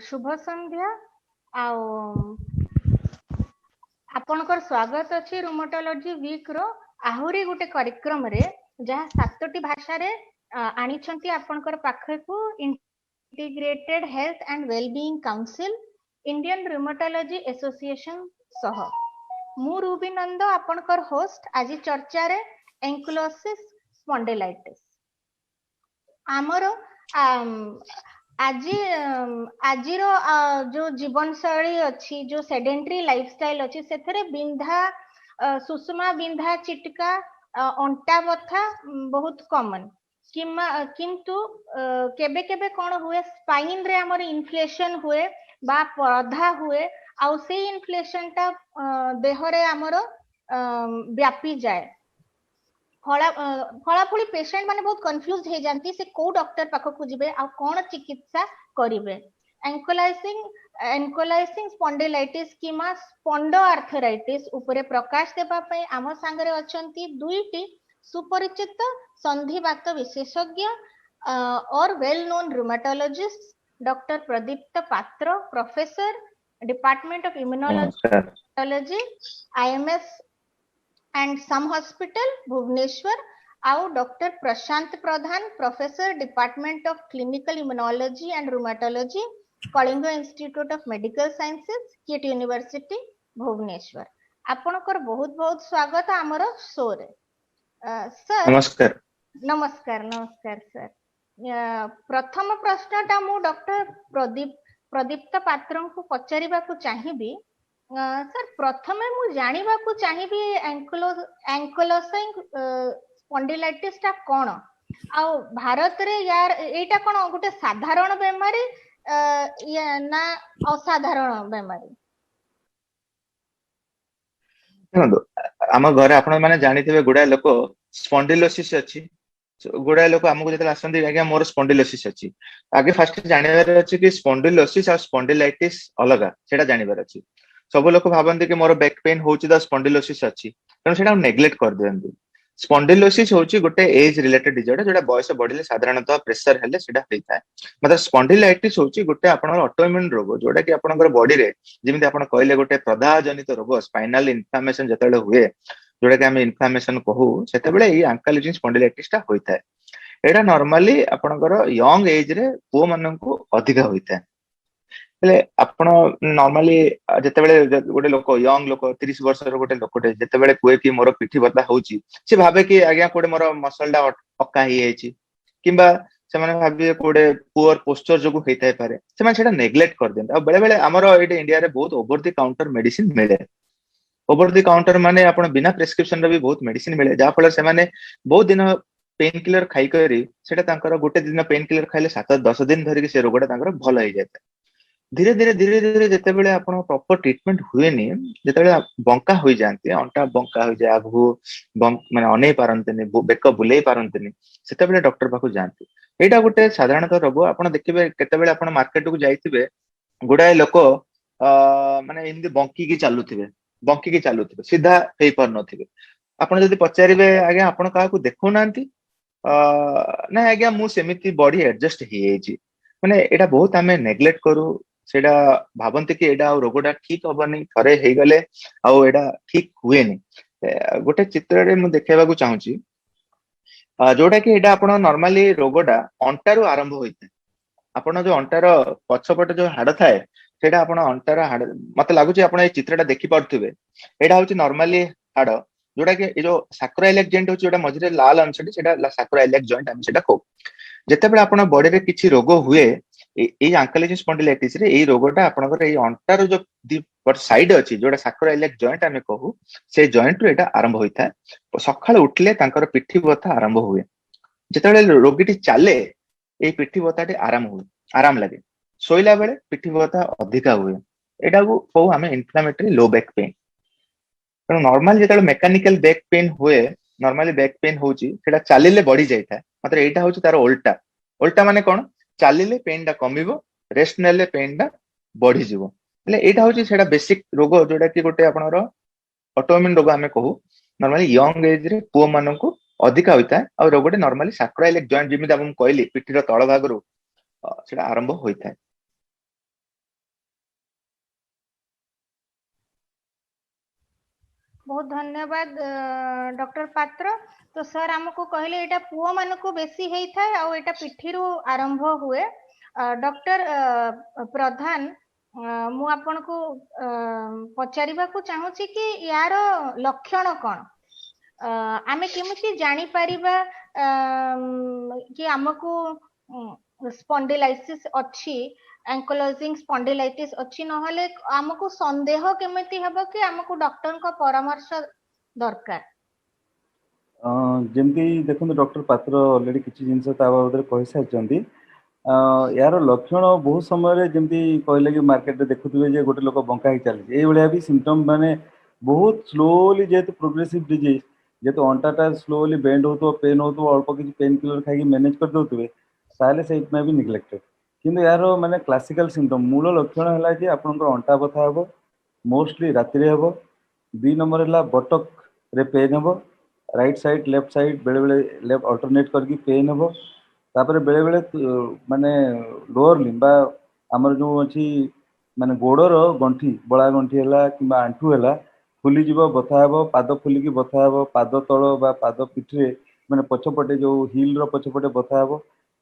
ଶୁଭ ସନ୍ଧ୍ୟା ଆଉ ଆପଣଙ୍କର ସ୍ୱାଗତ ଅଛି ରୁମାଟୋଲୋଜି ୱିକ୍ ର ଆହୁରି ଗୋଟେ କାର୍ଯ୍ୟକ୍ରମରେ, ଯାହା ସାତୋଟି ଭାଷାରେ ଆଣିଛନ୍ତି ଆପଣଙ୍କର ପାଖକୁ Integrated Health and Wellbeing Council, Indian Rheumatology Association ସହ। ମୁଁ ରୁବି ନନ୍ଦ, ଆପଣଙ୍କର ହୋଷ୍ଟ। ଆଜି ଚର୍ଚ୍ଚାରେ ଏଙ୍କିଲୋସିଂ ସ୍ପଣ୍ଡିଲାଇଟିସ୍। ଆମର ଆଜିର ଯୋଉ ଜୀବନ ଶୈଳୀ ଅଛି, ଯୋଉ ସେଡେଣ୍ଟାରୀ ଲାଇଫଷ୍ଟାଇଲ ଅଛି, ସେଥିରେ ବିନ୍ଧା, ସୁଷମା ବିନ୍ଧା ଚିଟକା, ଅଣ୍ଟା ବଥା ବହୁତ କମନ କିମ୍ବା କିନ୍ତୁ କେବେ କେବେ କଣ ହୁଏ, ସ୍ପାଇନ ରେ ଆମର ଇନଫ୍ଲେସନ ହୁଏ ବା ପ୍ରଦାହ ହୁଏ ଆଉ ସେଇ ଇନଫ୍ଲେସନ ଟା ଦେହରେ ଆମର ବ୍ୟାପି ଯାଏ। ଫଳାଫଳି ପେସେଣ୍ଟ ମାନେ ବହୁତ କନଫ୍ୟୁଜ ହେଇଯାନ୍ତି, ସେ କୋଉ ଡକ୍ଟର ପାଖକୁ ଯିବେ ଆଉ କଣ ଚିକିତ୍ସା କରିବେ। ଏଙ୍କିଲୋସିଂ ସ୍ପଣ୍ଡିଲାଇଟିସ୍ କିମ୍ବା ସ୍ପଣ୍ଡ ଆର୍ଥରାଇଟିସ୍ ଉପରେ ପ୍ରକାଶ ଦେବା ପାଇଁ ଆମ ସାଙ୍ଗରେ ଅଛନ୍ତି ଦୁଇଟି ସୁପରିଚିତ ସନ୍ଧିବାତ ବିଶେଷଜ୍ଞ or well known rheumatologist, Doctor Pradipta Patra, Professor, Department of ନମସ୍କାର। Immunology, IMS and SUM Hospital, Bhubaneswar, ଆଉ doctor Prashant Pradhan, Professor, Department of Clinical Immunology and Rheumatology, Kalinga Institute of Medical Sciences, KIIT University, Bhubaneswar. ଆପଣଙ୍କର ବହୁତ ବହୁତ ସ୍ୱାଗତ ଆମର ଶୋରେ, sir. ନମସ୍କାର। ନମସ୍କାର, ନମସ୍କାର ସାର୍। ପ୍ରଥମ ପ୍ରଶ୍ନଟା ମୁଁ ଡକ୍ଟର ପ୍ରଦୀପ୍ତ ପାତ୍ରଙ୍କୁ ପଚାରିବାକୁ ଚାହିଁବି। ସାର୍, ପ୍ରଥମେ ମୁଁ ଜାଣିବାକୁ ଚାହିଁବି, ଆଙ୍କିଲୋସିଂ ସ୍ପଣ୍ଡିଲାଇଟିସ୍ ଟା କଣ ଆଉ ଭାରତରେ ୟାର ଏଇଟା କଣ ଗୋଟେ ସାଧାରଣ ବେମାରୀ ନା ଅସାଧାରଣ ବେମାରୀ? ଦେଖନ୍ତୁ, ଆମ ଘରେ ଆପଣ ମାନେ ଜାଣିଥିବେ, ଗୁଡାଏ ଲୋକ ସ୍ପଣ୍ଡିଲୋସିସ୍ ଅଛି। ଗୁଡାଏ ଲୋକ ଆମକୁ ଯେତେବେଳେ ଆସନ୍ତି, "ଆଜ୍ଞା, ମୋର ସ୍ପଣ୍ଡିଲୋସିସ୍ ଅଛି।" ଆଗେ ଫାଷ୍ଟ ଜାଣିବାର ଅଛି କି ସ୍ପଣ୍ଡିଲୋସିସ୍ ଆଉ ସ୍ପଣ୍ଡିଲାଇଟିସ୍ ଅଲଗା, ସେଇଟା ଜାଣିବାର ଅଛି। ସବୁ ଲୋକ ଭାବନ୍ତି କି ମୋର ବ୍ୟାକ୍ ପେନ୍ ହଉଛି ତ ସ୍ପଣ୍ଡିଲୋସିସ୍ ଅଛି, ତେଣୁ ସେଇଟା ନେଗ୍ଲେକ୍ଟ କରିଦିଅନ୍ତି। ସ୍ପଣ୍ଡିଲୋସିସ୍ ହଉଛି ଗୋଟେ ଏଜ ରିଲେଟେଡ ଡିଜର୍ଡର, ଯୋଉଟା ବୟସ ବଢିଲେ, ସାଧାରଣତଃ ପ୍ରେସର ହେଲେ ସେଇଟା ହେଇଥାଏ। ମାତ୍ର ସ୍ପଣ୍ଡିଲାଇଟିସ୍ ହଉଛି ଗୋଟେ ଆପଣଙ୍କର ଅଟୋଇମ୍ୟୁନ ରୋଗ, ଯୋଉଟା କି ଆପଣଙ୍କର ବଡିରେ, ଯେମିତି ଆପଣ କହିଲେ, ଗୋଟେ ପ୍ରଦାହ ଜନିତ ରୋଗ, ସ୍ପାଇନାଲ ଇନଫ୍ଲାମେସନ ଯେତେବେଳେ ହୁଏ, ଯୋଉଟା କି ଆମେ ଇନଫ୍ଲାମେସନ କହୁ, ସେତେବେଳେ ଏଇ ଆଙ୍କାଇଲୋଜିଂ ସ୍ପଣ୍ଡିଲାଇଟିସ୍ ଟା ହୋଇଥାଏ। ଏଇଟା ନର୍ମାଲି ଆପଣଙ୍କର ୟଙ୍ଗ ଏଜ ରେ ପୁଅ ମାନଙ୍କୁ ଅଧିକା ହୋଇଥାଏ। ହେଲେ ଆପଣ ନର୍ମାଲି ଯେତେବେଳେ ଗୋଟେ ଲୋକ, ୟଙ୍ଗ ଲୋକ, 30 ବର୍ଷର ଗୋଟେ ଲୋକଟେ ଯେତେବେଳେ କୁହେ କି ମୋର ପିଠି ବଥା ହଉଛି, ସେ ଭାବେ କି ଆଜ୍ଞା, କୋଉଠି ମୋର ମସଲ ଟା ଅକା ହେଇଯାଇଛି କିମ୍ବା ସେମାନେ ଭାବିବେ କୋଉଟେ ପୁଅର ପୋସ୍ଚର ଯୋଗୁ ହେଇଥାଇପାରେ। ସେମାନେ ସେଇଟା ନେଗ୍ଲେକ୍ଟ କରିଦିଅନ୍ତି। ଆଉ ବେଳେ ବେଳେ ଆମର ଏଇଠି ଇଣ୍ଡିଆରେ ବହୁତ ଓଭର ଦି କାଉଣ୍ଟର ମେଡିସିନ ମିଳେ। ଓଭର ଦି କାଉଣ୍ଟର ମାନେ ଆପଣ ବିନା ପ୍ରେସକ୍ରିପସନ ର ବି ବହୁତ ମେଡିସିନ ମିଳେ, ଯାହା ଫଳରେ ସେମାନେ ବହୁତ ଦିନ ପେନ୍ କିଲର ଖାଇକରି, ସେଇଟା ତାଙ୍କର ଗୋଟେ ଦିନ ପେନ୍ କିଲର ଖାଇଲେ 7-10 ଦିନ ଧରିକି ସେ ରୋଗଟା ତାଙ୍କର ଭଲ ହେଇଯାଇଥାଏ। ଧୀରେ ଧୀରେ ଧୀରେ ଧୀରେ ଯେତେବେଳେ ଆପଣ ପ୍ରପର ଟ୍ରିଟମେଣ୍ଟ ହୁଏନି, ଯେତେବେଳେ ବଙ୍କା ହୋଇଯାଆନ୍ତି, ଅଣ୍ଟା ବଙ୍କା ହୋଇଯାଏ, ଆଗକୁ ମାନେ ଅନେଇ ପାରନ୍ତିନି, ବେକ ବୁଲେଇ ପାରନ୍ତିନି, ସେତେବେଳେ ଡକ୍ଟର ପାଖକୁ ଯାଆନ୍ତି। ଏଇଟା ଗୋଟେ ସାଧାରଣତଃ ରୋଗ। ଆପଣ ଦେଖିବେ, କେତେବେଳେ ଆପଣ ମାର୍କେଟକୁ ଯାଇଥିବେ, ଗୁଡାଏ ଲୋକ ମାନେ ଏମିତି ବଙ୍କିକି ଚାଲୁଥିବେ, ବଙ୍କିକି ଚାଲୁଥିବେ, ସିଧା ହେଇପାରୁନଥିବେ। ଆପଣ ଯଦି ପଚାରିବେ, "ଆଜ୍ଞା, ଆପଣ କାହାକୁ ଦେଖଉନାହାନ୍ତି?" "ନାଇଁ ଆଜ୍ଞା, ମୁଁ ସେମିତି ବଡି ଆଡଜଷ୍ଟ ହେଇଯାଇଛି।" ମାନେ ଏଇଟା ବହୁତ ଆମେ ନେଗ୍ଲେକ୍ଟ କରୁ। ସେଇଟା ଭାବନ୍ତି କି ଏଇଟା ଆଉ ରୋଗଟା ଠିକ ହବନି, ଥରେ ହେଇଗଲେ ଆଉ ଏଇଟା ଠିକ ହୁଏନି। ଗୋଟେ ଚିତ୍ରରେ ମୁଁ ଦେଖେଇବାକୁ ଚାହୁଁଛି, ଯୋଉଟା କି ଏଇଟା ଆପଣ ନର୍ମାଲି ରୋଗଟା ଅଣ୍ଟାରୁ ଆରମ୍ଭ ହୋଇଥାଏ। ଆପଣ ଯୋଉ ଅଣ୍ଟାର ପଛପଟେ ଯୋଉ ହାଡ ଥାଏ, ସେଇଟା ଆପଣ ଅଣ୍ଟାର ହାଡ, ମତେ ଲାଗୁଛି ଆପଣ ଏଇ ଚିତ୍ରଟା ଦେଖିପାରୁଥିବେ। ଏଇଟା ହଉଛି ନର୍ମାଲି ହାଡ, ଯୋଉଟା କି ଏଇ ଯୋଉ ସାକ୍ରୋଇଲିଆକ ଜଏଣ୍ଟ ହଉଛି, ଯୋଉଟା ମଝିରେ ଲାଲ ଅଂଶଟି, ସେଇଟା ସାକ୍ରୋଇଲିଆକ ଜଏଣ୍ଟ ଆମେ ସେଇଟା କହୁ। ଯେତେବେଳେ ଆପଣ ବଡିରେ କିଛି ରୋଗ ହୁଏ, ଏଇ ଆଙ୍କାଇଲୋଜିଂ ସ୍ପଣ୍ଡିଲାଇଟିସ ରେ ଏଇ ରୋଗଟା ଆପଣଙ୍କର ଏଇ ଅଣ୍ଟାର ଯୋଉ ଦି ସାଇଡ ଅଛି, ଯୋଉଟା ସାକ୍ରୋଇଲିଆକ ଜଏଣ୍ଟ ଆମେ କହୁ, ସେ ଜଏଣ୍ଟ ରୁ ଏଇଟା ଆରମ୍ଭ ହୋଇଥାଏ। ସକାଳୁ ଉଠିଲେ ତାଙ୍କର ପିଠି ବଥା ଆରମ୍ଭ ହୁଏ। ଯେତେବେଳେ ରୋଗୀଟି ଚାଲେ, ଏଇ ପିଠି ବଥାଟି ଆରାମ ହୁଏ, ଆରାମ ଲାଗେ। ଶୋଇଲା ବେଳେ ପିଠି ବଥା ଅଧିକା ହୁଏ। ଏଇଟାକୁ କହୁ ଆମେ ଇନଫ୍ଲାମେଟରୀ ଲୋ ବ୍ୟାକ୍ ପେନ୍। ତେଣୁ ନର୍ମାଲି ଯେତେବେଳେ ମେକାନିକାଲ ବ୍ୟାକ୍ ପେନ୍ ହୁଏ, ନର୍ମାଲି ବ୍ୟାକ୍ ପେନ୍ ହଉଛି, ସେଇଟା ଚାଲିଲେ ବଢି ଯାଇଥାଏ। ମାତ୍ର ଏଇଟା ହଉଛି ତାର ଓଲଟା। ଓଲଟା ମାନେ କଣ? ଚାଲିଲେ ପେନ୍ ଟା କମିବ, ରେଷ୍ଟ ନେଲେ ପେନ୍ ଟା ବଢିଯିବ। ହେଲେ ଏଇଟା ହଉଛି ସେଇଟା ବେସିକ ରୋଗ, ଯୋଉଟା କି ଗୋଟେ ଆପଣଙ୍କର ଅଟୋଇମ୍ୟୁନ ରୋଗ ଆମେ କହୁ। ନର୍ମାଲି ୟଙ୍ଗ ଏଜ ରେ ପୁଅ ମାନଙ୍କୁ ଅଧିକା ହୋଇଥାଏ ଆଉ ରୋଗଟି ନର୍ମାଲି ସାକ୍ରୋଇଲିଆକ ଜଏଣ୍ଟ, ଯେମିତି ଆପଣଙ୍କୁ କହିଲି, ପିଠିର ତଳ ଭାଗରୁ ସେଟା ଆରମ୍ଭ ହୋଇଥାଏ। ବହୁତ ଧନ୍ୟବାଦ, ଡକ୍ଟର ପାତ୍ର। ତ ସାର୍ ଆମକୁ କହିଲେ, ଏଇଟା ପୁଅ ମାନଙ୍କୁ ବେଶୀ ହେଇଥାଏ ଆଉ ଏଇଟା ପିଠିରୁ ଆରମ୍ଭ ହୁଏ। ଡକ୍ଟର ପ୍ରଧାନ, ମୁଁ ଆପଣଙ୍କୁ ପଚାରିବାକୁ ଚାହୁଁଛି କି ୟାର ଲକ୍ଷଣ କଣ? ଆମେ କେମିତି ଜାଣିପାରିବା କି ଆମକୁ ସ୍ପଣ୍ଡିଲାଇସିସ୍ ଅଛି, ଆଙ୍କଲୋଜିଂ ସ୍ପଣ୍ଡିଲାଇଟିସ୍ ଅଛି? ନହେଲେ ଆମକୁ ସନ୍ଦେହ କେମିତି ହେବ କି ଆମକୁ ଡକ୍ଟରଙ୍କ ପରାମର୍ଶ ଦରକାର? ଯେମିତି ଦେଖନ୍ତୁ, ଡକ୍ଟର ପାତ୍ର ଅଲରେଡି କିଛି ଜିନିଷ ତା ବାବଦରେ କହିସାରିଛନ୍ତି। ଏହାର ଲକ୍ଷଣ ବହୁତ ସମୟରେ ଯେମିତି କହିଲେ କି ମାର୍କେଟରେ ଦେଖୁଥିବେ ଯେ ଗୋଟେ ଲୋକ ବଙ୍କା ହେଇ ଚାଲିଛି, ଏଇଭଳିଆ ବି ସିମ୍ପଟମ୍। ମାନେ ବହୁତ ସ୍ଲୋଲି, ଯେହେତୁ ପ୍ରୋଗ୍ରେସିଭ ଡିଜିଜ୍, ଯେହେତୁ ଅଣ୍ଟାଟା ସ୍ଲୋଲି ବେଣ୍ଡ ହଉଥିବ, ପେନ୍ ହଉଥିବ, ଅଳ୍ପ କିଛି ପେନ୍ କିଲର ଖାଇକି ମ୍ୟାନେଜ କରିଦଉଥିବେ, ତାହେଲେ ସେଇଥିପାଇଁ ବି ନିଗ୍ଲେକ୍ଟେଡ୍। କିନ୍ତୁ ଏହାର ମାନେ କ୍ଲାସିକାଲ ସିମ୍ପଟମ୍, ମୂଳ ଲକ୍ଷଣ ହେଲା ଯେ ଆପଣଙ୍କର ଅଣ୍ଟା ବଥା ହବ, ମୋଷ୍ଟଲି ରାତିରେ ହେବ। 2 ନମ୍ବର ହେଲା ବଟକରେ ପେନ୍ ହେବ, ରାଇଟ୍ ସାଇଡ୍, ଲେଫ୍ଟ ସାଇଡ୍, ବେଳେବେଳେ ଲେଫ୍ଟ ଅଲ୍ଟରନେଟ୍ କରିକି ପେନ୍ ହେବ। ତାପରେ ବେଳେବେଳେ ମାନେ ଲୋଅର ଲିମ୍ବ ବା ଆମର ଯୋଉ ଅଛି, ମାନେ ଗୋଡର ଗଣ୍ଠି, ବଳା ଗଣ୍ଠି ହେଲା କିମ୍ବା ଆଣ୍ଠୁ ହେଲା, ଫୁଲିଯିବ, ବଥା ହେବ। ପାଦ ଫୁଲିକି ବଥା ହେବ, ପାଦ ତଳ ବା ପାଦ ପିଠିରେ, ମାନେ ପଛପଟେ ଯୋଉ ହିଲର ପଛପଟେ ବଥା ହେବ।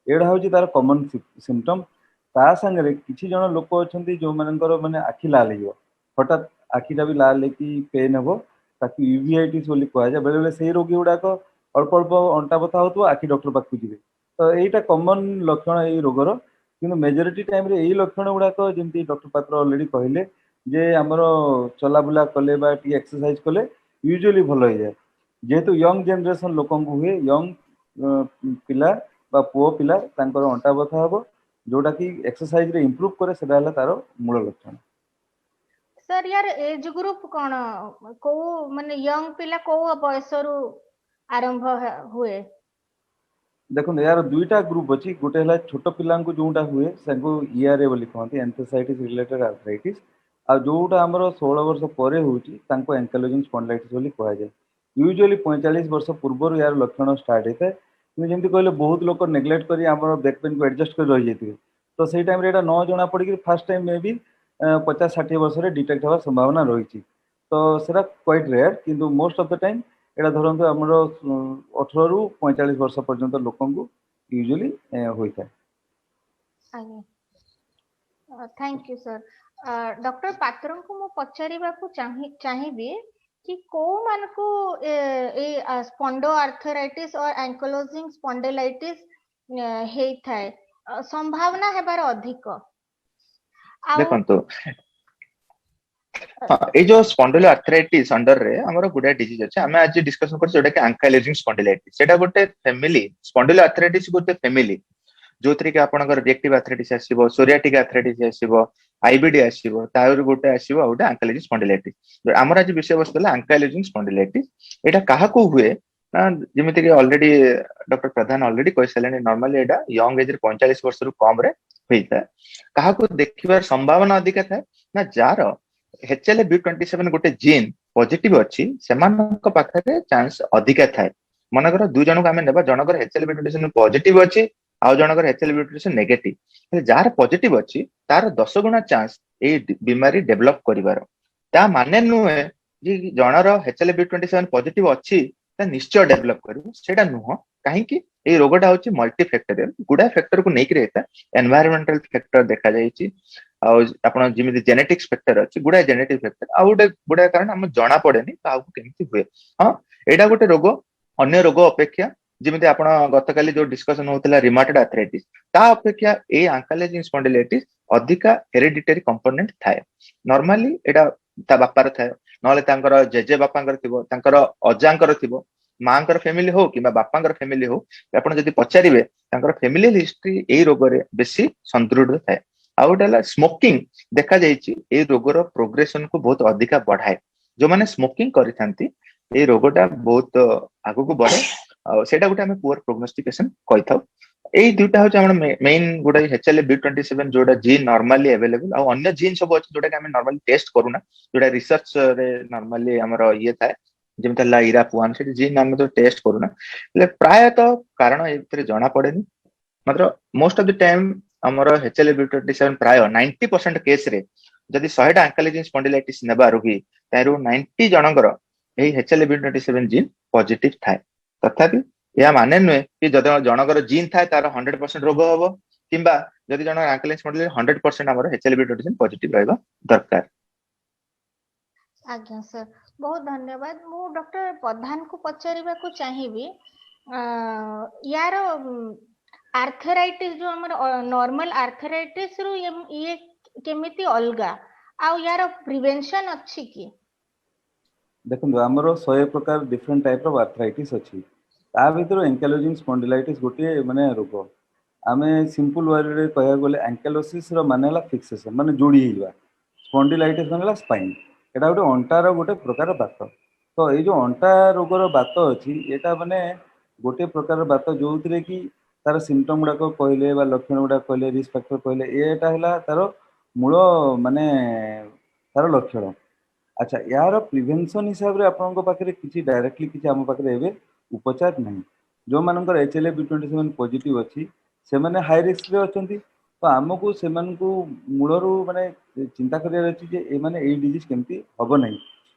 ଏଇଟା ହଉଛି ତାର କମନ ସିମ୍ପଟମ୍। ତା ସାଙ୍ଗରେ କିଛି ଜଣ ଲୋକ ଅଛନ୍ତି ଯୋଉମାନଙ୍କର ମାନେ ଆଖି ଲାଲ ହେଇଯିବ, ହଠାତ୍ ଆଖିଟା ବି ଲାଲ ହେଇକି ପେନ୍ ହେବ। ତାକୁ ୟୁଭିଆଇଟିସ୍ ବୋଲି କୁହାଯାଏ। ବେଳେ ବେଳେ ସେଇ ରୋଗୀ ଗୁଡାକ ଅଳ୍ପ ଅଳ୍ପ ଅଣ୍ଟା ବଥା ହଉଥିବ, ଆଖି ଡକ୍ଟର ପାଖକୁ ଯିବେ। ତ ଏଇଟା କମନ ଲକ୍ଷଣ ଏଇ ରୋଗର। କିନ୍ତୁ ମେଜରିଟି ଟାଇମରେ ଏଇ ଲକ୍ଷଣ ଗୁଡାକ, ଯେମିତି ଡକ୍ଟର ପାତ୍ର ଅଲରେଡି କହିଲେ ଯେ ଆମର ଚଲାବୁଲା କଲେ ବା ଟିକେ ଏକ୍ସରସାଇଜ କଲେ ୟୁଜୁଆଲି ଭଲ ହେଇଯାଏ। ଯେହେତୁ ୟଙ୍ଗ ଜେନେରେସନ ଲୋକଙ୍କୁ ହୁଏ, ୟଙ୍ଗ ପିଲା ବା ପୁଅ ପିଲା, ତାଙ୍କର ଅଣ୍ଟା ବଥା ହବ, ଯୋଉଟା କି ଏକ୍ସରସାଇଜରେ ଇମ୍ପ୍ରୁଭ କରେ, ସେଟା ହେଲା ତାର ମୂଳ ଲକ୍ଷଣ। ସାର୍, ୟାର ଏଜ ଗ୍ରୁପ କଣ? କୋଉ ମାନେ ୟଙ୍ଗ ପିଲା କୋଉ ବୟସରୁ ଆରମ୍ଭ ହୁଏ? ଦେଖନ୍ତୁ, ଏହାର ଦୁଇଟା ଗ୍ରୁପ ଅଛି। ଗୋଟେ ହେଲା ଛୋଟ ପିଲାଙ୍କୁ ଯୋଉଟା ହୁଏ, ତାଙ୍କୁ ଇଆରଏ ବୋଲି କହନ୍ତି, ଏନ୍ଥେସାଇଟିସ୍ ରିଲେଟେଡ୍ ଆର୍ଥ୍ରାଇଟିସ୍। ଆଉ ଯୋଉଟା ଆମର 16 ବର୍ଷ ପରେ ହଉଛି, ତାଙ୍କୁ ଆଙ୍କାଇଲୋଜିଂ ସ୍ପଣ୍ଡିଲାଇଟିସ୍ ବୋଲି କୁହାଯାଏ। ୟୁଜୁଆଲି 45 ବର୍ଷ ପୂର୍ବରୁ ଏହାର ଲକ୍ଷଣ ଷ୍ଟାର୍ଟ ହେଇଥାଏ। କିନ୍ତୁ ଯେମିତି କହିଲେ, ବହୁତ ଲୋକ ନେଗ୍ଲେକ୍ଟ କରି ଆମର ବ୍ୟାକ୍ ପେନ୍କୁ ଆଡଜଷ୍ଟ କରି ରହିଯାଇଥିବେ। ତ ସେଇ ଟାଇମରେ ଏଇଟା ନ ଜଣା ପଡିକି ଫାର୍ଷ୍ଟ ଟାଇମ୍ ମେ ବି 50-60 ବର୍ଷରେ ଡିଟେକ୍ଟ ହେବାର ସମ୍ଭାବନା ରହିଛି। ତ ସେଟା କ୍ୱାଇଟ୍ ରେୟାର। କିନ୍ତୁ ମୋଷ୍ଟ ଅଫ the time ଏଇଟା ଧରନ୍ତୁ ଆମର 18ରୁ 45 ବର୍ଷ ପର୍ଯ୍ୟନ୍ତ ଲୋକଙ୍କୁ ୟୁଜୁଆଲି ହୋଇଥାଏ। ଆଜ୍ଞା, thank you sir. Doctor ପାତ୍ରଙ୍କୁ ମୁଁ ପଚାରିବାକୁ ଚାହିଁବି କି କୋଉମାନଙ୍କୁ ଏଇ ସ୍ପଣ୍ଡୋ ଆର୍ଥରାଇଟିସ୍ ଅର ଆଙ୍କଲୋଜିଂ ସ୍ପଣ୍ଡିଲାଇଟିସ୍ ହେଇଥାଏ, ସମ୍ଭାବନା ହେବାର ଅଧିକ ଆଉ ଦେଖନ୍ତୁ, ହଁ, ଏଇ ଯୋଉ ସ୍ପଣ୍ଡିଲୋ ଆର୍ଥରାଇଟିସ୍ ଅଣ୍ଡରରେ ଆମର ଗୁଡାଏ ଡିଜିଜ ଅଛି। ଆମେ ଆଜି ଡିସ୍କସନ କରୁଛୁ ଯୋଉଟା କି ଆଙ୍କାଇଲୋଜିଂ ସ୍ପଣ୍ଡିଲାଇଟିସ୍। ସେଇଟା ଗୋଟେ ଫ୍ୟାମିଲି, ସ୍ପଣ୍ଡିଲୋ ଆର୍ଥରାଇଟିସ୍ ଗୋଟେ ଫ୍ୟାମିଲି, ଯୋଉଥିରେ କି ଆପଣଙ୍କର ରିଏକ୍ଟିଭ ଆର୍ଥରାଇଟିସ୍ ଆସିବ, ସୋରିଆଟିକ ଆର୍ଥରାଇଟିସ୍ ଆସିବ, ଆଇବିଡି ଆସିବ, ତାରୁ ଗୋଟେ ଆସିବ ଆଉ ଗୋଟେ ଆଙ୍କାଇଲୋଜିଂ ସ୍ପଣ୍ଡିଲାଇଟିସ୍। ଆମର ଆଜି ବିଷୟବସ୍ତୁ ହେଲା ଆଙ୍କାଇଲୋଜିଂ ସ୍ପଣ୍ଡିଲାଇଟିସ୍। ଏଇଟା କାହାକୁ ହୁଏ ନା, ଯେମିତି କି ଅଲରେଡି ଡକ୍ଟର ପ୍ରଧାନ ଅଲରେଡି କହିସାରିଲେଣି, ନର୍ମାଲି ଏଇଟା ୟଙ୍ଗ ଏଜରେ 45 ବର୍ଷରୁ କମରେ ହେଇଥାଏ। କାହାକୁ ଦେଖିବାର ସମ୍ଭାବନା ଅଧିକା ଥାଏ ନା, ଯାହାର HLA B27 ଗୋଟେ ଜିନ୍ ପଜିଟିଭ ଅଛି, ସେମାନଙ୍କ ପାଖରେ ଚାନ୍ସ ଅଧିକା ଥାଏ। ମନେକର ଦୁଇ ଜଣଙ୍କୁ ଆମେ ନେବା, ଜଣଙ୍କର HLA B27 positive ଅଛି ଆଉ ଜଣଙ୍କର HLA B27 negative. ହେଲେ ଯାହାର ପଜିଟିଭ ଅଛି, ତାର 10 ଗୁଣା ଚାନ୍ସ ଏଇ ବିମାରୀ ଡେଭଲପ କରିବାର। ତା ମାନେ ନୁହେଁ ଯେ ଜଣର HLA B27 positive ଅଛି, ତା ନିଶ୍ଚୟ ଡେଭଲପ କରିବ, ସେଇଟା ନୁହଁ। କାହିଁକି ଏଇ ରୋଗଟା ହଉଛି ମଲ୍ଟି ଫ୍ୟାକ୍ଟରିଆଲ, ଗୁଡାଏ ଫ୍ୟାକ୍ଟରକୁ ନେଇକରି ହେଇଥାଏ। ଏନଭାୟରମେଣ୍ଟାଲ ଫ୍ୟାକ୍ଟର ଦେଖାଯାଇଛି, ଆଉ ଆପଣ ଯେମିତି ଜେନେଟିକ୍ସ ଫ୍ୟାକ୍ଟର ଅଛି, ଗୁଡାଏ ଜେନେଟିକ ଫ୍ୟାକ୍ଟର, ଆଉ ଗୋଟେ ଗୁଡାଏ କାରଣ ଆମ ଜଣା ପଡେନି କାହାକୁ କେମିତି ହୁଏ। ହଁ, ଏଇଟା ଗୋଟେ ରୋଗ ଅନ୍ୟ ରୋଗ ଅପେକ୍ଷା, ଯେମିତି ଆପଣ ଗତକାଲି ଯୋଉ ଡିସ୍କସନ ହଉଥିଲା ରିମାଟଏଡ ଆର୍ଥରାଇଟିସ୍, ତା ଅପେକ୍ଷା ଏଇ ଆଙ୍କାଇଲୋଜିଂ ସ୍ପଣ୍ଡିଲାଇଟିସ୍ ଅଧିକା ହେରିଡିଟାରୀ କମ୍ପୋନେଣ୍ଟ ଥାଏ। ନର୍ମାଲି ଏଇଟା ତା ବାପାର ଥାଏ, ନହେଲେ ତାଙ୍କର ଜେଜେ ବାପାଙ୍କର ଥିବ, ତାଙ୍କର ଅଜାଙ୍କର ଥିବ। ମାଙ୍କର ଫ୍ୟାମିଲି ହଉ କିମ୍ବା ବାପାଙ୍କର ଫ୍ୟାମିଲି ହଉ, ଆପଣ ଯଦି ପଚାରିବେ, ତାଙ୍କର ଫ୍ୟାମିଲି ହିଷ୍ଟ୍ରି ଏଇ ରୋଗରେ ବେଶୀ ସଦୃଢ ଥାଏ। ଆଉ ଗୋଟେ ହେଲା ସ୍ମୋକିଂ। ଦେଖାଯାଇଛି ଏଇ ରୋଗର ପ୍ରୋଗ୍ରେସନ କୁ ବହୁତ ଅଧିକା ବଢାଏ। ଯୋଉମାନେ ସ୍ମୋକିଂ କରିଥାନ୍ତି, ଏଇ ରୋଗଟା ବହୁତ ଆଗକୁ ବଢେ ଆଉ ସେଇଟା ଗୋଟେ ଆମେ ପୁଅର ପ୍ରୋଗ୍ନୋଷ୍ଟିକେସନ କହିଥାଉ। ଏଇ ଦୁଇଟା ହଉଛି ଆମର ମେଇନ ଗୋଟେ HLA B27 ଯୋଉଟା ଜିନ୍ ନର୍ମାଲି ଆଭେଲେବଲ। ଆଉ ଅନ୍ୟ ଜିନ୍ ସବୁ ଅଛି, ଯୋଉଟା କି ଆମେ ନର୍ମାଲି ଟେଷ୍ଟ କରୁନା, ଯୋଉଟା ରିସର୍ଚ୍ଚ ରେ ନର୍ମାଲି ଆମର ଇଏ ଥାଏ, ଯେମିତି ହେଲା ଇରାପ ୱାନ୍, ସେଠି ଜିନ୍ ଆମେ ତ ଟେଷ୍ଟ କରୁନା। ହେଲେ ପ୍ରାୟତଃ କାରଣ ଏଥିରେ ଜଣା ପଡେନି। ମାତ୍ର ମୋଷ୍ଟ ଅଫ the time ଆମର HLA B27 ପ୍ରାୟ 90% କେସରେ, ଯଦି 100ଟା ଆଙ୍କାଇଲୋଜିଂ ସ୍ପଣ୍ଡିଲାଇଟିସ୍ ନେବା ରୋଗୀ, ତାରୁ 90 ଜଣଙ୍କର ଏଇ HLA B27 ଜିନ୍ ପଜିଟିଭ ଥାଏ। ତଥାପି ଏହା ମାନେ ନୁହେଁ କି ଯଦି ଜଣଙ୍କର ଜିନ୍ ଥାଏ, ତାର 100% ରୋଗ ହବ କିମ୍ବା ଯଦି ଜଣ ଆଙ୍କାଇଲୋଜିଂ ସ୍ପଣ୍ଡିଲାଇଟିସ୍, 100% ଆମର HLA B27 positive ରହିବା ଦରକାର। ଆଜ୍ଞା ସାର୍, ବହୁତ ଧନ୍ୟବାଦ। ମୁଁ ଡକ୍ଟର ପ୍ରଧାନକୁ ପଚାରିବାକୁ ଚାହିଁବି, ୟାର ଆର୍ଥରାଇଟିସ୍, ଯୋଉ ଆମର ନର୍ମାଲ ଆର୍ଥରାଇଟିସ୍ ରୁ ଇଏ କେମିତି ଅଲଗା ଆଉ ୟାର ପ୍ରିଭେନସନ ଅଛି କି? ଦେଖନ୍ତୁ, ଆମର 100 ପ୍ରକାର ଡିଫରେଣ୍ଟ ଟାଇପ ଅଫ ଆର୍ଥରାଇଟିସ୍ ଅଛି। ତା ଭିତରୁ ଏଙ୍କାଇଲୋଜିଂ ସ୍ପଣ୍ଡିଲାଇଟିସ୍ ଗୋଟିଏ ମାନେ ରୋଗ। ଆମେ ସିମ୍ପଲ ୱାର୍ଡରେ କହିବାକୁ ଗଲେ, ଆଙ୍କାଇଲୋସିସ୍ ର ମାନେ ହେଲା ଫିକ୍ସେସନ, ମାନେ ଯୋଡି ହେଇଯିବା। ସ୍ପଣ୍ଡିଲାଇଟିସ୍ ମାନେ ହେଲା ସ୍ପାଇନ୍। ଏଇଟା ଗୋଟେ ଅଣ୍ଟାର ଗୋଟେ ପ୍ରକାର ବାତ। ତ ଏଇ ଯୋଉ ଅଣ୍ଟା ରୋଗର ବାତ ଅଛି, ଏଇଟା ମାନେ ଗୋଟେ ପ୍ରକାର ବାତ, ଯୋଉଥିରେ କି ତାର ସିମ୍ପଟମ ଗୁଡାକ କହିଲେ ବା ଲକ୍ଷଣ ଗୁଡାକ କହିଲେ, ରିସ୍କ ଫ୍ୟାକ୍ଟର କହିଲେ, ଏଇଟା ହେଲା ତାର ମୂଳ, ମାନେ ତାର ଲକ୍ଷଣ। ଆଚ୍ଛା, ଏହାର ପ୍ରିଭେନସନ ହିସାବରେ ଆପଣଙ୍କ ପାଖରେ କିଛି ଡାଇରେକ୍ଟଲି କିଛି ଆମ ପାଖରେ ଏବେ ଉପଚାର ନାହିଁ। ଯୋଉମାନଙ୍କର HLA B27 positive ଅଛି, ସେମାନେ ହାଇ ରିସ୍କରେ ଅଛନ୍ତି। ତ ଆମକୁ ସେମାନଙ୍କୁ ମୂଳରୁ ମାନେ ଚିନ୍ତା କରିବାର ଅଛି ଯେ ଏମାନେ ଏଇ ଡିଜିଜ କେମିତି ହବ ନାହିଁ।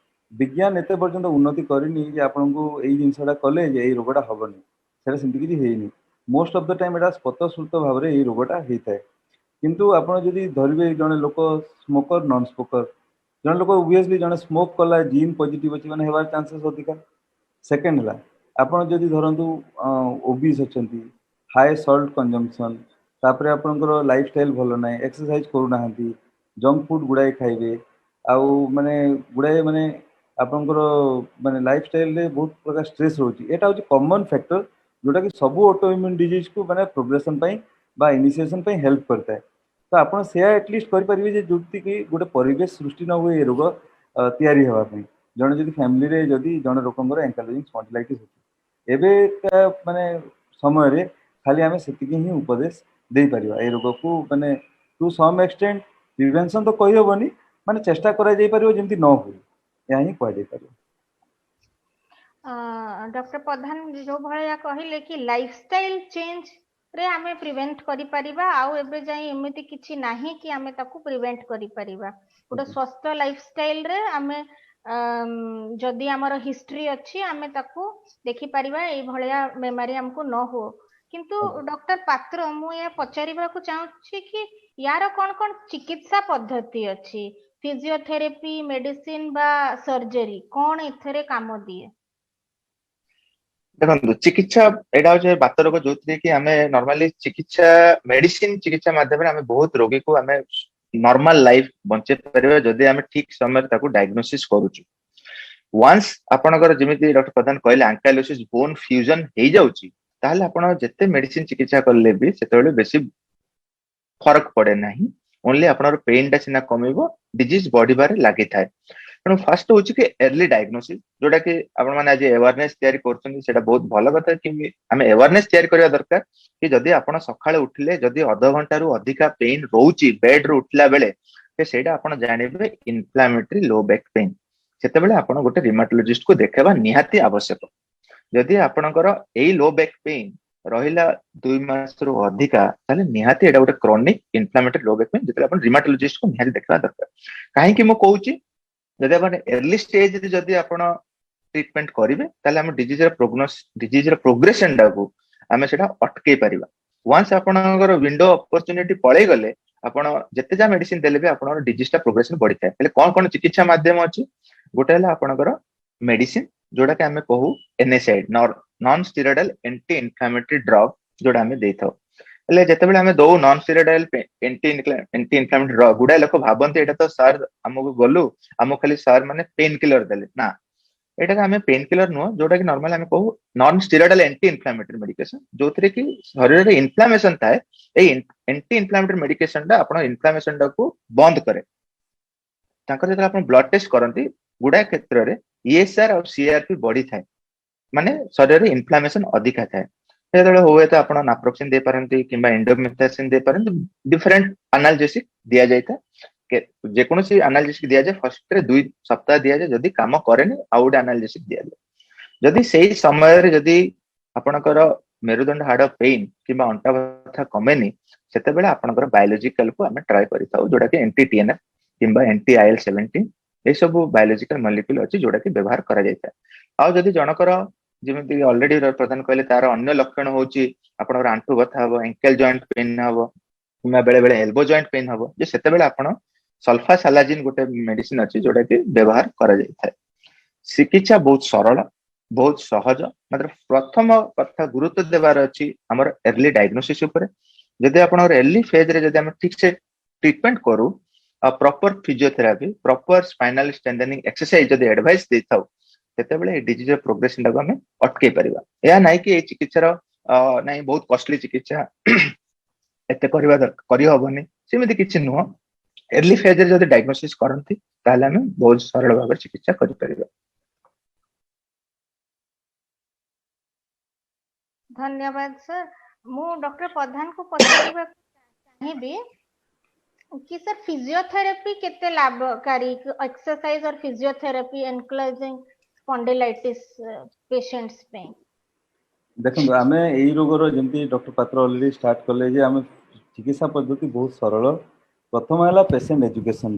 ବିଜ୍ଞାନ ଏତେ ପର୍ଯ୍ୟନ୍ତ ଉନ୍ନତି କରିନି ଯେ ଆପଣଙ୍କୁ ଏଇ ଜିନିଷଟା କଲେ ଯେ ଏଇ ରୋଗଟା ହବନି। ସେଟା ସେମିତି କିଛି ହେଇନି। ମୋଷ୍ଟ ଅଫ the time ଏଟା ସ୍ୱତଃସ୍ଫୂର୍ତ୍ତ ଭାବରେ ଏଇ ରୋଗଟା ହେଇଥାଏ। କିନ୍ତୁ ଆପଣ ଯଦି ଧରିବେ, ଜଣେ ଲୋକ ସ୍ମୋକର, ନନ୍ ସ୍ମୋକର, ଜଣେ ଲୋକ ଓବିୟସଲି ଜଣେ ସ୍ମୋକ କଲା, ଜିନ୍ ପଜିଟିଭ ଅଛି ମାନେ ହେବାର ଚାନ୍ସେସ୍ ଅଧିକା। ସେକେଣ୍ଡ ହେଲା, ଆପଣ ଯଦି ଧରନ୍ତୁ ଓବିସ୍ ଅଛନ୍ତି, ହାଇ ସଲ୍ଟ କନଜମ୍ପସନ, ତାପରେ ଆପଣଙ୍କର ଲାଇଫଷ୍ଟାଇଲ ଭଲ ନାହିଁ, ଏକ୍ସରସାଇଜ କରୁନାହାନ୍ତି, ଜଙ୍କ ଫୁଡ ଗୁଡାଏ ଖାଇବେ, ଆଉ ମାନେ ଗୁଡାଏ ମାନେ ଆପଣଙ୍କର ମାନେ ଲାଇଫଷ୍ଟାଇଲରେ ବହୁତ ପ୍ରକାର ଷ୍ଟ୍ରେସ୍ ରହୁଛି, ଏଇଟା ହଉଛି କମନ ଫ୍ୟାକ୍ଟର, ଯୋଉଟା କି ସବୁ ଅଟୋଇମ୍ୟୁନ ଡିଜିଜକୁ ମାନେ ପ୍ରୋଗ୍ରେସନ ପାଇଁ ବା ଇନିସିଏସନ ପାଇଁ ହେଲ୍ପ କରିଥାଏ। ତ ଆପଣ ସେୟା ଆଟଲିଷ୍ଟ କରିପାରିବେ ଯେ ଯୋଉଥିକି ଗୋଟେ ପରିବେଶ ସୃଷ୍ଟି ନ ହୁଏ ଏ ରୋଗ ତିଆରି ହେବା ପାଇଁ। ଜଣେ ଯଦି ଫ୍ୟାମିଲିରେ ଯଦି ଜଣେ ଲୋକଙ୍କର ଏଙ୍କାଇଲୋଜିଂ ସ୍ପଣ୍ଡିଲାଇଟିସ୍ ଅଛି, ଏବେକା ମାନେ ସମୟରେ ଖାଲି ଆମେ ସେତିକି ହିଁ ଉପଦେଶ ଦେଇପାରିବା। ଏଇ ରୋଗକୁ ମାନେ ଟୁ ସମ୍ ଏକ୍ସଟେଣ୍ଟ ପ୍ରିଭେନସନ ତ କହିହବନି, ମାନେ ଚେଷ୍ଟା କରାଯାଇ ପାରିବ ଯେମିତି ନ ହୁଏ, ଏହା ହିଁ କୁହାଯାଇପାରିବ। ଡକ୍ଟର ପ୍ରଧାନ ଯୋଉ ଭଳିଆ କହିଲେ କି ଲାଇଫଷ୍ଟାଇଲ ଚେଞ୍ଜ ରେ ଆମେ ପ୍ରିଭେଣ୍ଟ କରିପାରିବା, ଆଉ ଏବେ ଯାଇ ଏମିତି କିଛି ନାହିଁ କି ଆମେ ତାକୁ ପ୍ରିଭେଣ୍ଟ କରିପାରିବା। ଗୋଟେ ସ୍ୱସ୍ଥ ଲାଇଫଷ୍ଟାଇଲ ରେ ଆମେ ଯଦି ଆମର ହିଷ୍ଟ୍ରି ଅଛି, ଆମେ ତାକୁ ଦେଖିପାରିବା, ଏଇଭଳିଆ ବେମାରୀ ଆମକୁ ନ ହଉ। କିନ୍ତୁ ଡକ୍ଟର ପାତ୍ର, ମୁଁ ଏହା ପଚାରିବାକୁ ଚାହୁଁଛି କି ୟାର କଣ କଣ ଚିକିତ୍ସା ପଦ୍ଧତି ଅଛି? ଫିଜିଓଥେରାପି, ମେଡିସିନ ବା ସର୍ଜରୀ, କଣ ଏଥିରେ କାମ ଦିଏ? ଦେଖନ୍ତୁ, ଚିକିତ୍ସା, ଏଇଟା ହଉଛି ବାତ ରୋଗ, ଯୋଉଥିରେ କି ଆମେ ନର୍ମାଲି ଚିକିତ୍ସା, ମେଡିସିନ ଚିକିତ୍ସା ମାଧ୍ୟମରେ ଆମେ ବହୁତ ରୋଗୀକୁ ଆମେ ନର୍ମାଲ ଲାଇଫ ବଞ୍ଚେଇ ପାରିବା, ଯଦି ଆମେ ଠିକ ସମୟରେ ତାକୁ ଡାଇଗ୍ନୋସିସ୍ କରୁଛୁ। ୱାନ୍ସ ଆପଣଙ୍କର, ଯେମିତି ଡକ୍ଟର ପ୍ରଧାନ କହିଲେ, ଆଙ୍କାଇଲୋସିସ୍ ବୋନ ଫ୍ୟୁଜନ ହେଇଯାଉଛି, ତାହେଲେ ଆପଣ ଯେତେ ମେଡିସିନ ଚିକିତ୍ସା କଲେ ବି ସେତେବେଳେ ବେଶୀ ଫରକ ପଡେ ନାହିଁ। ଓନ୍ଲି ଆପଣଙ୍କର ପେନ୍ ଟା ସିନା କମିବ, ଡିଜିଜ ବଢିବାରେ ଲାଗିଥାଏ। ତେଣୁ ଫାର୍ଷ୍ଟ ହଉଛି କି ଏର୍ଲି ଡାଇଗ୍ନୋସିସ୍, ଯୋଉଟା କି ଆପଣ ମାନେ ଆଜି ଆୱାରନେସ୍ ତିଆରି କରୁଛନ୍ତି, ସେଇଟା ବହୁତ ଭଲ କଥା କି ଆମେ ଆୱାରନେସ୍ ତିଆରି କରିବା ଦରକାର କି ଯଦି ଆପଣ ସକାଳେ ଉଠିଲେ, ଯଦି ଅଧଘଣ୍ଟାରୁ ଅଧିକା ପେନ୍ ରହୁଛି ବେଡ୍ ରୁ ଉଠିଲା ବେଳେ, ସେଇଟା ଆପଣ ଜାଣିବେ ଇନଫ୍ଲାମେଟରୀ ଲୋ ବ୍ୟାକ୍ ପେନ୍। ସେତେବେଳେ ଆପଣ ଗୋଟେ ରିମାଟୋଲୋଜିଷ୍ଟ କୁ ଦେଖେଇବା ନିହାତି ଆବଶ୍ୟକ। ଯଦି ଆପଣଙ୍କର ଏଇ ଲୋ ବ୍ୟାକ୍ ପେନ୍ ରହିଲା 2 ମାସରୁ ଅଧିକା, ତାହେଲେ ନିହାତି ଏଇଟା ଗୋଟେ କ୍ରନିକ ଇନଫ୍ଲାମେଟରୀ ଲୋ ବ୍ୟାକ୍ ପେନ୍, ଯେତେବେଳେ ଆପଣ ରିମାଟୋଲୋଜିଷ୍ଟ କୁ ନିହାତି ଦେଖିବା ଦରକାର। କାହିଁକି ମୁଁ କହୁଛି, ଯଦି ଆପଣ ଏର୍ଲି ଷ୍ଟେଜରେ ଯଦି ଆପଣ ଟ୍ରିଟମେଣ୍ଟ କରିବେ, ତାହେଲେ ଆମ ଡିଜିଜ ର ପ୍ରୋଗ୍ରେସନ ଟାକୁ ଆମେ ସେଟା ଅଟକେଇ ପାରିବା। ୱାନ୍ସ ଆପଣଙ୍କର ୱିଣ୍ଡୋ ଅପରଚୁନିଟି ପଳେଇ ଗଲେ, ଆପଣ ଯେତେ ଯାହା ମେଡିସିନ ଦେଲେ ବି ଆପଣଙ୍କର ଡିଜିଜ ଟା ପ୍ରୋଗ୍ରେସନ ବଢିଥାଏ। ହେଲେ କଣ କଣ ଚିକିତ୍ସା ମାଧ୍ୟମ ଅଛି? ଗୋଟେ ହେଲା ଆପଣଙ୍କର ମେଡିସିନ, ଯୋଉଟା କି ଆମେ କହୁ NSAID, non steroidal anti inflammatory drug, ଯୋଉଟା ଆମେ ଦେଇଥାଉ। ହେଲେ ଯେତେବେଳେ ଆମେ ଦଉ non steroidal anti inflammatory drug, ଗୁଡାଏ ଲୋକ ଭାବନ୍ତି ଏଇଟା ତ ସାର୍ ଆମକୁ ଗଲୁ, ଆମକୁ ଖାଲି ସାର୍ ମାନେ ପେନ୍ କିଲର ଦେଲେ। ନା, ଏଇଟା ଆମେ ପେନ୍ କିଲର ନୁହଁ, ଯୋଉଟା କି ନର୍ମାଲ ଆମେ କହୁ non steroidal anti inflammatory medication, ଯୋଉଥିରେ କି ଶରୀରରେ ଇନଫ୍ଲାମେସନ ଥାଏ। ଏଇ ଆଣ୍ଟି ଇନଫ୍ଲାମେଟୋରୀ ମେଡିକେସନ ଟା ଆପଣ ଇନଫ୍ଲାମେସନ ଟାକୁ ବନ୍ଦ କରେ। ତାଙ୍କର ଯେତେବେଳେ ଆପଣ ବ୍ଲଡ ଟେଷ୍ଟ କରନ୍ତି, ଗୁଡାଏ କ୍ଷେତ୍ରରେ ଇଏସଆର ଆଉ ସିଆରପି ବଢିଥାଏ, ମାନେ ଶରୀରରେ ଇନଫ୍ଲାମେସନ ଅଧିକା ଥାଏ। ଯେତେବେଳେ ହୁଏତ ଆପଣ ନାପ୍ରୋକ୍ସିନ ଦେଇପାରନ୍ତି କିମ୍ବା ଇଣ୍ଡୋମେଥାସିନ ଦେଇପାରନ୍ତି। ଡିଫରେଣ୍ଟ ଆନାଲଜେସିକ ଦିଆଯାଇଥାଏ। ଯେକୌଣସି ଆନାଲଜେସିକ ଦିଆଯାଏ, ଫାର୍ଷ୍ଟରେ 2 ସପ୍ତାହ ଦିଆଯାଏ। ଯଦି କାମ କରେନି, ଆଉ ଗୋଟେ ଆନାଲଜେସିକ ଦିଆଯାଏ। ଯଦି ସେଇ ସମୟରେ ଯଦି ଆପଣଙ୍କର ମେରୁଦଣ୍ଡ ହାଡ ପେନ୍ କିମ୍ବା ଅଣ୍ଟା ବ୍ୟଥା କମେନି, ସେତେବେଳେ ଆପଣଙ୍କର ବାୟୋଲୋଜିକାଲ କୁ ଆମେ ଟ୍ରାଏ କରିଥାଉ, ଯୋଉଟା କି ଆଣ୍ଟି ଟିଏନଏଫ କିମ୍ବା ଆଣ୍ଟି ଆଇଏଲ 17। ଏସବୁ ବାୟୋଲୋଜିକାଲ ମଲିକ୍ୟୁଲ ଅଛି ଯୋଉଟା କି ବ୍ୟବହାର କରାଯାଇଥାଏ। ଆଉ ଯଦି ଜଣଙ୍କର, ଯେମିତି ଅଲରେଡି ପ୍ରଧାନ କହିଲେ, ତାର ଅନ୍ୟ ଲକ୍ଷଣ ହଉଛି ଆପଣଙ୍କର ଆଣ୍ଠୁ ବଥା ହବ, ଏଙ୍କେଲ ଜଏଣ୍ଟ ପେନ୍ ହବ କିମ୍ବା ବେଳେ ବେଳେ ଏଲବୋ ଜଏଣ୍ଟ ପେନ୍ ହବ, ଯେ ସେତେବେଳେ ଆପଣ ସଲଫାସାଲାଜିନ ଗୋଟେ ମେଡିସିନ ଅଛି ଯୋଉଟା କି ବ୍ୟବହାର କରାଯାଇଥାଏ। ଚିକିତ୍ସା ବହୁତ ସରଳ, ବହୁତ ସହଜ। ମାତ୍ର ପ୍ରଥମ କଥା ଗୁରୁତ୍ୱ ଦେବାର ଅଛି ଆମର ଏର୍ଲି ଡାଇଗ୍ନୋସିସ୍ ଉପରେ। ଯଦି ଆପଣଙ୍କର ଏର୍ଲି ଫେଜରେ ଯଦି ଆମେ ଠିକ ସେ ଟ୍ରିଟମେଣ୍ଟ କରୁ ଆଉ proper physiotherapy, proper spinal strengthening exercise ଯଦି ଆଡଭାଇସ ଦେଇଥାଉ, ସେତେବେଳେ ଏଇ ଡିଜିଜ ପ୍ରୋଗ୍ରେସନ ଟାକୁ ଆମେ ଅଟକେଇ ପାରିବା। ଏହା ନାହିଁ କି ଏଇ ଚିକିତ୍ସାର ନାଇଁ, ବହୁତ କଷ୍ଟଲି ଚିକିତ୍ସା, ଏତେ କରିବା କରିହବନି, ସେମିତି କିଛି ନୁହଁ। ଏର୍ଲି ଫେଜରେ ଯଦି ଡାଇଗ୍ନୋସିସ୍ କରନ୍ତି, ତାହେଲେ ଆମେ ବହୁତ ସରଳ ଭାବରେ ଚିକିତ୍ସା କରିପାରିବା। ଧନ୍ୟବାଦ ସାର୍। ମୁଁ ଡକ୍ଟର ପ୍ରଧାନକୁ ପଚାରିବାକୁ ଚାହିଁବି କି ସାର୍, ଫିଜିଓଥେରାପି କେତେ ଲାଭକାରୀ, exercise or physiotherapy ankylosing spondylitis patients ପାଇଁ? ଦେଖନ୍ତୁ, ଆମେ ଏଇ ରୋଗର ଯେମିତି ଡକ୍ଟର ପାତ୍ର ଅଲରେଡି ଷ୍ଟାର୍ଟ କଲେ ଯେ ଆମେ ଚିକିତ୍ସା ପଦ୍ଧତି ବହୁତ ସରଳ। ପ୍ରଥମ ହେଲା ପେସେଣ୍ଟ ଏଜୁକେସନ।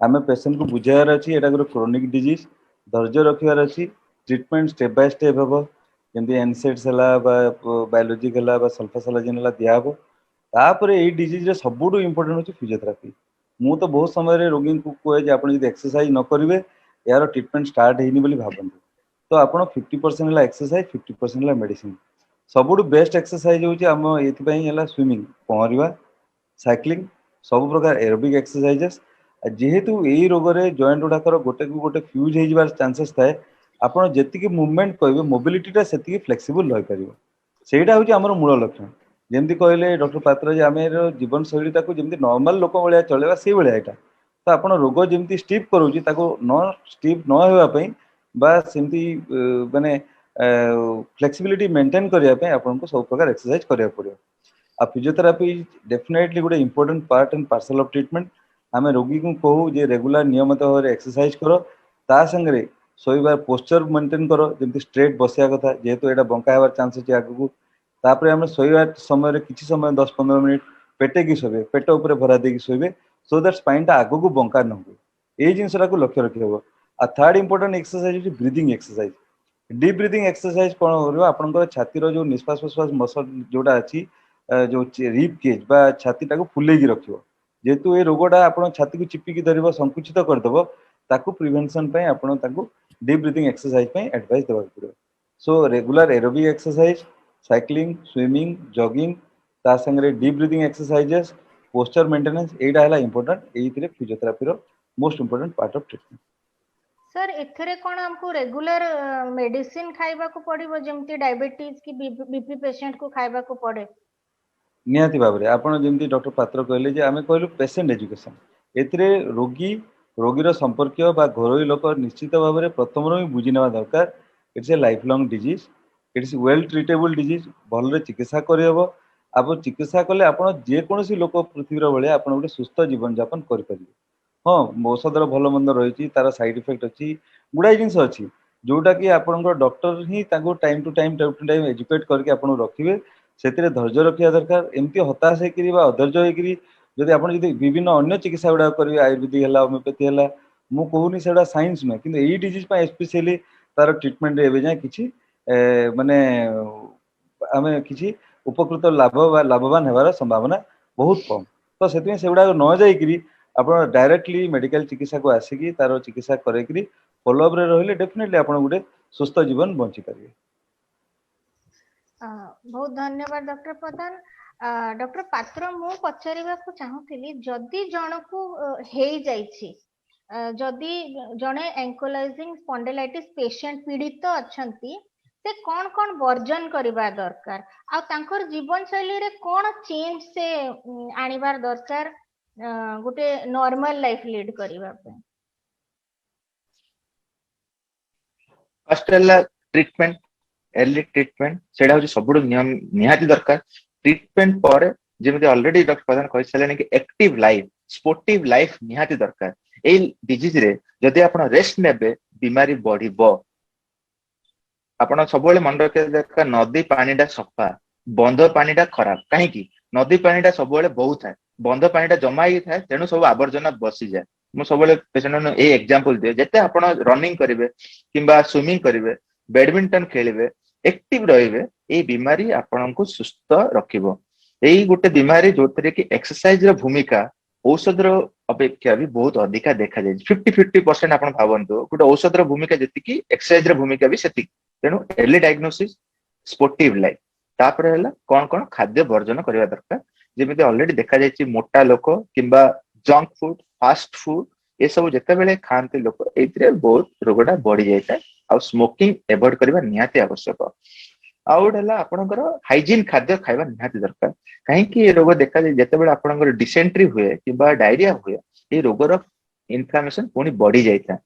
ଆମେ ପେସେଣ୍ଟକୁ ବୁଝାଇବାର ଅଛି ଏଇଟା ଗୋଟେ କ୍ରୋନିକ ଡିଜିଜ, ଧୈର୍ଯ୍ୟ ରଖିବାର ଅଛି। ଟ୍ରିଟମେଣ୍ଟ ଷ୍ଟେପ୍ ବାଇ ଷ୍ଟେପ୍ ହେବ। ଯେମିତି ଏନସେଡ୍ସ ହେଲା ବା ବାୟୋଲୋଜିକ ହେଲା ବା ସଲଫାସାଲାଜିନ ହେଲା, ଦିଆହବ। ତାପରେ ଏଇ ଡିଜିଜରେ ସବୁଠୁ ଇମ୍ପୋର୍ଟାଣ୍ଟ ହେଉଛି ଫିଜିଓଥେରାପି। ମୁଁ ତ ବହୁତ ସମୟରେ ରୋଗୀଙ୍କୁ କୁହେ ଯେ ଆପଣ ଯଦି ଏକ୍ସରସାଇଜ ନ କରିବେ, ଏହାର ଟ୍ରିଟମେଣ୍ଟ ଷ୍ଟାର୍ଟ ହେଇନି ବୋଲି ଭାବନ୍ତୁ। ତ ଆପଣ 50% ହେଲା ଏକ୍ସରସାଇଜ, 50% ହେଲା ମେଡିସିନ। ସବୁଠୁ ବେଷ୍ଟ ଏକ୍ସରସାଇଜ ହେଉଛି ଆମ ଏଇଥିପାଇଁ ହେଲା ସୁଇମିଂ, ପହଁରିବା, ସାଇକ୍ଲିଂ, ସବୁ ପ୍ରକାର ଏରୋବିକ୍ ଏକ୍ସରସାଇଜେସ୍। ଯେହେତୁ ଏଇ ରୋଗରେ ଜଏଣ୍ଟ ଗୁଡାକର ଗୋଟେକୁ ଗୋଟେ ଫ୍ୟୁଜ୍ ହେଇଯିବାର ଚାନ୍ସେସ୍ ଥାଏ, ଆପଣ ଯେତିକି ମୁଭମେଣ୍ଟ କରିବେ, ମୋବିଲିଟିଟା ସେତିକି ଫ୍ଲେକ୍ସିବୁଲ ରହିପାରିବ। ସେଇଟା ହେଉଛି ଆମର ମୂଳ ଲକ୍ଷ୍ୟ। ଯେମିତି କହିଲେ ଡକ୍ଟର ପାତ୍ର ଯେ ଆମେ ଜୀବନଶୈଳୀଟାକୁ ଯେମିତି ନର୍ମାଲ ଲୋକ ଭଳିଆ ଚଳେଇବା, ସେଇଭଳିଆ ଏଇଟା। ତ ଆପଣ ରୋଗ ଯେମିତି ଷ୍ଟିଫ୍ କରୁଛି, ତାକୁ ନ ଷ୍ଟିଫ୍ ନ ହେବା ପାଇଁ ବା ସେମିତି ମାନେ ଫ୍ଲେକ୍ସିବିଲିଟି ମେଣ୍ଟେନ୍ କରିବା ପାଇଁ ଆପଣଙ୍କୁ ସବୁ ପ୍ରକାର ଏକ୍ସରସାଇଜ କରିବାକୁ ପଡ଼ିବ। ଆଉ ଫିଜିଓଥେରାପି ଡେଫିନେଟଲି ଗୋଟେ important part and parcel of treatment. ଆମେ ରୋଗୀକୁ କହୁ ଯେ ରେଗୁଲାର ନିୟମିତ ଭାବରେ ଏକ୍ସରସାଇଜ କର, ତା ସାଙ୍ଗରେ ଶୋଇବା ପୋସ୍ଚର ମେଣ୍ଟେନ୍ କର, ଯେମିତି ଷ୍ଟ୍ରେଟ୍ ବସିବା କଥା, ଯେହେତୁ ଏଇଟା ବଙ୍କା ହେବାର ଚାନ୍ସ ଅଛି ଆଗକୁ। ତାପରେ ଆମେ ଶୋଇବା ସମୟରେ କିଛି ସମୟ 10-15 ମିନିଟ୍ ପେଟେଇକି ଶୋଇବେ, ପେଟ ଉପରେ ଭରା ଦେଇକି ଶୋଇବେ, ସୋ that ସ୍ପାଇନଟା ଆଗକୁ ବଙ୍କା ନ ହୁଏ। ଏଇ ଜିନିଷଟାକୁ ଲକ୍ଷ୍ୟ ରଖିହେବ। ଆଉ ଥାର୍ଡ ଇମ୍ପୋର୍ଟାଣ୍ଟ ଏକ୍ସରସାଇଜ ହେଉଛି breathing exercise. Deep breathing exercise କ'ଣ କରିବ? ଆପଣଙ୍କର ଛାତିର ଯୋଉ ନିଶ୍ୱାସ ପ୍ରଶ୍ୱାସ ମସଲ ଯୋଉଟା ଅଛି, ଯୋଉ ରିବ୍ କେଜ୍ ବା ଛାତିଟାକୁ ଫୁଲେଇକି ରଖିବ। ଯେହେତୁ ଏ ରୋଗଟା ଆପଣ ଛାତିକୁ ଚିପିକି ଧରିବ, ସଂକୁଚିତ କରିଦେବ, ତାକୁ ପ୍ରିଭେନ୍ସନ ପାଇଁ ଆପଣ ତାକୁ ଡିପ୍ ବ୍ରିଦିଂ ଏକ୍ସରସାଇଜ ପାଇଁ ଆଡଭାଇସ୍ ଦେବାକୁ ପଡ଼ିବ। So regular aerobic exercise, cycling, swimming, jogging, ତା ସାଙ୍ଗରେ deep breathing exercises, posture maintenance, ଏଇଟା ହେଲା ଇମ୍ପୋର୍ଟାଣ୍ଟ। ଏଇଥିରେ ଫିଜିଓଥେରାପିର most important part of treatment. Sir, ଏଥିରେ କଣ ଆମକୁ ରେଗୁଲାର ମେଡିସିନ ଖାଇବାକୁ ପଡିବ, ଯେମିତି ଡାଇବେଟିସ୍ କି ବିପି ପେସେଣ୍ଟ କୁ ଖାଇବାକୁ ପଡେ? ନିହାତି ଭାବରେ। ଆପଣ ଯେମିତି ଡକ୍ଟର ପାତ୍ର କହିଲେ ଯେ ଆମେ କହିଲୁ ପେସେଣ୍ଟ ଏଜୁକେସନ, ଏଥିରେ ରୋଗୀ, ରୋଗୀର ସମ୍ପର୍କୀୟ ବା ଘରୋଇ ଲୋକ ନିଶ୍ଚିତ ଭାବରେ ପ୍ରଥମରୁ ହିଁ ବୁଝି ନେବା ଦରକାର। It's a life long disease, it's well treatable disease. ଭଲରେ ଚିକିତ୍ସା କରିହେବ। ଆପଣ ଚିକିତ୍ସା କଲେ ଆପଣ ଯେକୌଣସି ଲୋକ ପୃଥିବୀର ଭଳିଆ ଆପଣ ଗୋଟେ ସୁସ୍ଥ ଜୀବନଯାପନ କରିପାରିବେ। ହଁ, ଔଷଧର ଭଲ ମନ୍ଦ ରହିଛି, ତାର ସାଇଡ ଇଫେକ୍ଟ ଅଛି, ଗୁଡ଼ାଏ ଜିନିଷ ଅଛି, ଯୋଉଟା କି ଆପଣଙ୍କ ଡକ୍ଟର ହିଁ ତାଙ୍କୁ time to time, time to time educate କରିକି ଆପଣଙ୍କୁ ରଖିବେ। ସେଥିରେ ଧୈର୍ଯ୍ୟ ରଖିବା ଦରକାର। ଏମିତି ହତାଶ ହେଇକିରି ବା ଅଧୈର୍ଯ୍ୟ ହେଇକିରି ଯଦି ଆପଣ ଯଦି ବିଭିନ୍ନ ଅନ୍ୟ ଚିକିତ୍ସା ଗୁଡାକ କରିବେ, ଆୟୁର୍ବେଦିକ ହେଲା, ହୋମିଓପାଥି ହେଲା, ମୁଁ କହୁନି ସେଗୁଡ଼ା ସାଇନ୍ସ ନୁହେଁ, କିନ୍ତୁ ଏଇ ଡିଜିଜ୍ ପାଇଁ ସ୍ପେସିଆଲି ତାର ଟ୍ରିଟମେଣ୍ଟ ଏବେ ଯାଏଁ କିଛି ମାନେ ଆମେ କିଛି ଉପକୃତ ଲାଭ ବା ଲାଭବାନ ହେବାର ସମ୍ଭାବନା ବହୁତ କମ୍। ତ ସେଥିପାଇଁ ସେଗୁଡାକ ନ ଯାଇକିରି ଆପଣ ଡାଇରେକ୍ଟଲି ମେଡିକାଲ ଚିକିତ୍ସାକୁ ଆସିକି ତାର ଚିକିତ୍ସା କରେଇକିରି ଫଲୋଅପରେ ରହିଲେ ଡେଫିନେଟଲି ଆପଣ ଗୋଟେ ସୁସ୍ଥ ଜୀବନ ବଞ୍ଚିପାରିବେ। ବହୁତ ଧନ୍ୟବାଦ ଡକ୍ଟର ପ୍ରଧାନ। ଡକ୍ଟର ପାତ୍ର, ମୁଁ ପଚାରିବାକୁ ଚାହୁଁଥିଲି, ଯଦି ଜଣକୁ ହେଇଯାଇଛି, ଯଦି ଜଣେ ଆଙ୍କଲାଇଜିଂ ସ୍ପଣ୍ଡିଲାଇଟିସ୍ ପେସେଣ୍ଟ ପୀଡିତ ଅଛନ୍ତି, ସେ କଣ କଣ ବର୍ଜନ କରିବା ଦରକାର ଆଉ ତାଙ୍କର ଜୀବନ ଶୈଳୀରେ କଣ ଚେଞ୍ଜ ସେ ଆଣିବାର ଦରକାର ଗୋଟେ ନର୍ମାଲ ଲାଇଫ ଲିଡ୍ କରିବା ପାଇଁ? ଫାର୍ଷ୍ଟ ହେଲା ଟ୍ରିଟମେଣ୍ଟ, ଏର୍ଲି ଟ୍ରିଟମେଣ୍ଟ, ସେଇଟା ହଉଛି ସବୁଠୁ ନିହାତି ଦରକାର। ଟ୍ରିଟମେଣ୍ଟ ପରେ ଯେମିତି ଅଲରେଡି ଡକ୍ଟର ପ୍ରଧାନ କହିସାରିଲେଣି କି ଆକ୍ଟିଭ ଲାଇଫ, ସ୍ପୋର୍ଟିଭ ଲାଇଫ ନିହାତି ଦରକାର। ଏଇ ଡିଜିଜ ରେ ଯଦି ଆପଣ ରେଷ୍ଟ ନେବେ, ବିମାରୀ ବଢିବ। ଆପଣ ସବୁବେଳେ ମନେ ରଖିବା ଦରକାର, ନଦୀ ପାଣିଟା ସଫା, ବନ୍ଧ ପାଣିଟା ଖରାପ। କାହିଁକି? ନଦୀ ପାଣିଟା ସବୁବେଳେ ବହୁଥାଏ, ବନ୍ଧ ପାଣିଟା ଜମା ହେଇଥାଏ, ତେଣୁ ସବୁ ଆବର୍ଜନା ବସିଯାଏ। ମୁଁ ସବୁବେଳେ ପେସେଣ୍ଟ ମାନଙ୍କୁ ଏଇ ଏକ୍ଜାମ୍ପଲ ଦିଏ, ଯେତେ ଆପଣ ରନିଂ କରିବେ କିମ୍ବା ସୁଇମିଂ କରିବେ, ବ୍ୟାଡମିଣ୍ଟନ ଖେଳିବେ, ଆକ୍ଟିଭ ରହିବେ, ଏଇ ବିମାରୀ ଆପଣଙ୍କୁ ସୁସ୍ଥ ରଖିବ। ଏଇ ଗୋଟେ ବିମାରୀ ଯୋଉଥିରେ କି ଏକ୍ସରସାଇଜ ର ଭୂମିକା ଔଷଧର ଅପେକ୍ଷା ବି ବହୁତ ଅଧିକା ଦେଖାଯାଇଛି। 50-50% ଆପଣ ଭାବନ୍ତୁ, ଗୋଟେ ଔଷଧର ଭୂମିକା ଯେତିକି, ଏକ୍ସରସାଇଜ ର ଭୂମିକା ବି ସେତିକି। ତେଣୁ ଏର୍ଲି ଡାଇଗ୍ନୋସିସ୍, ସ୍ପୋର୍ଟିଭ ଲାଇଫ। ତାପରେ ହେଲା କଣ କଣ ଖାଦ୍ୟ ବର୍ଜନ କରିବା ଦରକାର, ଯେମିତି ଅଲରେଡି ଦେଖାଯାଇଛି ମୋଟା ଲୋକ କିମ୍ବା ଜଙ୍କ ଫୁଡ, ଫାଷ୍ଟ ଫୁଡ ଏସବୁ ଯେତେବେଳେ ଖାଆନ୍ତି ଲୋକ, ଏଇଥିରେ ବହୁତ ରୋଗଟା ବଢି ଯାଇଥାଏ। ଆଉ ସ୍ମୋକିଂ ଏଭଏଡ କରିବା ନିହାତି ଆବଶ୍ୟକ। ଆଉ ଗୋଟେ ହେଲା ଆପଣଙ୍କର ହାଇଜିନ୍ ଖାଦ୍ୟ ଖାଇବା ନିହାତି ଦରକାର। କାହିଁକି ଏ ରୋଗ ଦେଖାଯାଏ, ଯେତେବେଳେ ଆପଣଙ୍କର ଡିସେଣ୍ଟ୍ରି ହୁଏ କିମ୍ବା ଡାଇରିଆ ହୁଏ, ଏଇ ରୋଗର ଇନଫ୍ଲାମେସନ ପୁଣି ବଢି ଯାଇଥାଏ।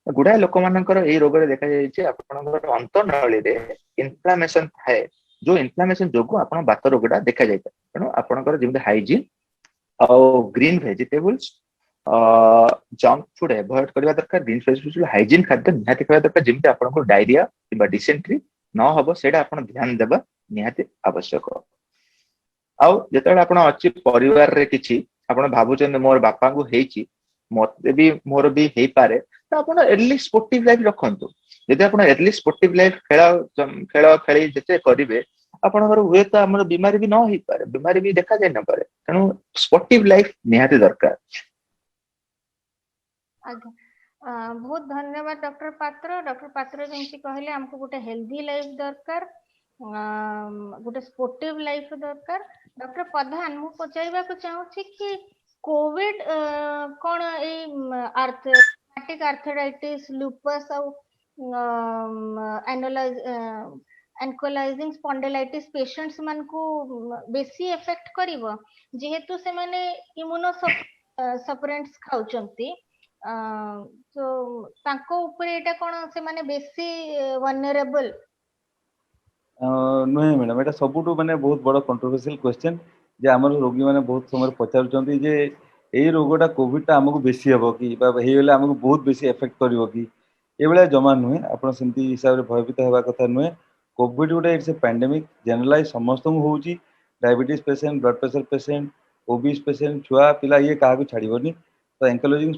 ଗୁଡାଏ ଲୋକମାନଙ୍କର ଏଇ ରୋଗରେ ଦେଖାଯାଇଛି ଆପଣଙ୍କର ଅନ୍ତନଳୀରେ ଇନଫ୍ଲାମେସନ ଥାଏ, ଯୋଉ ଇନଫ୍ଲାମେସନ ଯୋଗୁ ଆପଣ ବାତ ରୋଗଟା ଦେଖାଯାଇଥାଏ। ତେଣୁ ଆପଣଙ୍କର ଯେମିତି ହାଇଜିନ୍ ଆଉ green vegetables, junk food avoid କରିବା ଦରକାର। ଗ୍ରୀନ ଭେଜିଟେବଲ୍ସ, ହାଇଜିନ୍ ଖାଦ୍ୟ ନିହାତି ଖାଇବା ଦରକାର, ଯେମିତି ଆପଣଙ୍କୁ ଡାଇରିଆ କିମ୍ବା ଡିସେଣ୍ଟ୍ରି ନ ହବ, ସେଇଟା ଆପଣ ଧ୍ୟାନ ଦେବା ନିହାତି ଆବଶ୍ୟକ। ଆଉ ଯେତେବେଳେ ଆପଣ ଅଛି ପରିବାରରେ କିଛି ଆପଣ ଭାବୁଛନ୍ତି ମୋର ବାପାଙ୍କୁ ହେଇଛି, ମତେ ବି ମୋର ବି ହେଇପାରେ, ତ ଆପଣ ଏର୍ଲି ସ୍ପୋର୍ଟିଭ ଲାଇଫ ରଖନ୍ତୁ। ଯଦି ଆପଣ ଏର୍ଲି ସ୍ପୋର୍ଟିଭ ଲାଇଫ ଖେଳ ଖେଳ ଖେଳି ଯେତେ କରିବେ, ଆପଣଙ୍କର ହୁଏତ ଆମର ବିମାରୀ ବି ନ ହେଇପାରେ, ବିମାରୀ ବି ଦେଖାଯାଇ ନପାରେ। ତେଣୁ ସ୍ପୋର୍ଟିଭ ଲାଇଫ ନିହାତି ଦରକାର। ଆଜ୍ଞା, ବହୁତ ଧନ୍ୟବାଦ ଡକ୍ଟର ପାତ୍ର। ଡକ୍ଟର ପାତ୍ର ଯେମିତି କହିଲେ ଆମକୁ ଗୋଟେ ହେଲ୍ଦି ଲାଇଫ ଦରକାର, ଗୋଟେ ସ୍ପୋର୍ଟିଭ ଲାଇଫ ଦରକାର। ଡକ୍ଟର ପ୍ରଧାନ, ମୁଁ ପଚାରିବାକୁ ଚାହୁଁଛି କି କୋଭିଡ କଣ ଏଇ ଆର୍ଥରାଇଟିସ୍, ଲୁପସ୍ ଆଉ ଆଙ୍କଲାଇଜିଂ ସ୍ପଣ୍ଡିଲାଇଟିସ୍ ପେସେଣ୍ଟସ୍ ମାନଙ୍କୁ ବେଶୀ ଏଫେକ୍ଟ କରିବ, ଯେହେତୁ ସେମାନେ ଇମ୍ୟୁନୋ ସପ୍ରେଣ୍ଟସ୍ ଖାଉଛନ୍ତି, ତ ତାଙ୍କ ଉପରେ ଏଇଟା କଣ ସେମାନେ ବେଶୀ ଭଲନରେବଲ? ନୁହେଁ ମ୍ୟାଡାମ, ଏଇଟା ସବୁଠୁ ମାନେ ବହୁତ ବଡ କଣ୍ଟ୍ରୋଭର୍ସିଆଲ କ୍ୱେଶ୍ଚନ ଯେ ଆମର ରୋଗୀମାନେ ବହୁତ ସମୟରେ ପଚାରୁଛନ୍ତି ଯେ ଏଇ ରୋଗଟା କୋଭିଡ ଟା ଆମକୁ ବେଶୀ ହବ କି, ବା ହେଇଗଲେ ଆମକୁ ବହୁତ ବେଶୀ ଏଫେକ୍ଟ କରିବ କି? ଏଇଭଳିଆ ଜମା ନୁହେଁ। ଆପଣ ସେମିତି ହିସାବରେ ଭୟଭୀତ ହେବା କଥା ନୁହେଁ। କୋଭିଡ ଗୋଟେ it's a pandemic, generalise ସମସ୍ତଙ୍କୁ ହଉଛି। Diabetes patient, blood pressure patient, obese patient, ଛୁଆ ପିଲା, ଇଏ କାହାକୁ ଛାଡିବନି। ତ ଏଙ୍କାଇଲୋଜିଂ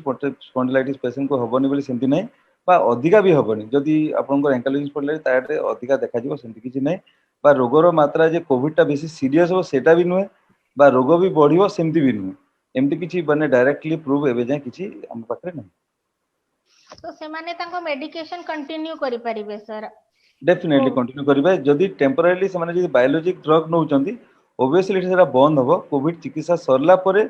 ସ୍ପଣ୍ଡିଲାଇଟିସ୍ ପେସେଣ୍ଟକୁ ହବନି ବୋଲି ସେମିତି ନାହିଁ, ବା ଅଧିକା ବି ହବନି। ଯଦି ଆପଣଙ୍କର ଏଙ୍କାଇଲୋଜିଂ ସ୍ପଣ୍ଡିଲାଇଟିସ୍ ତାଠେ ଅଧିକା ଦେଖାଯିବ ସେମିତି କିଛି ନାହିଁ। ବା ରୋଗର ମାତ୍ରା ଯେ କୋଭିଡ ଟା ବେଶୀ ସିରିୟସ ହବ ସେଇଟା ବି ନୁହେଁ, ବା ରୋଗ ବି ବଢିବ ସେମିତି ବି ନୁହେଁ। ଏମିତି କିଛି ମାନେ ଡାଇରେକ୍ଟଲି ପ୍ରୁଭ୍ ଏବେ ଯାଏଁ କିଛି ଆମ ପାଖରେ ନାହିଁ। ତ ସେମାନେ ତାଙ୍କ ମେଡିକେସନ କଣ୍ଟିନ୍ୟୁ କରିପାରିବେ ସାର୍? ଡେଫିନେଟଲି କଣ୍ଟିନ୍ୟୁ କରିବେ। ଯଦି ଟେମ୍ପୋରାରିଲି ସେମାନେ ଯଦି ବାୟୋଲୋଜିକ ଡ୍ରଗ ନେଉଛନ୍ତି, ଓବିୟସଲି ସେଟା ବନ୍ଦ ହବ। କୋଭିଡ ଚିକିତ୍ସା ସରିଲା ପରେ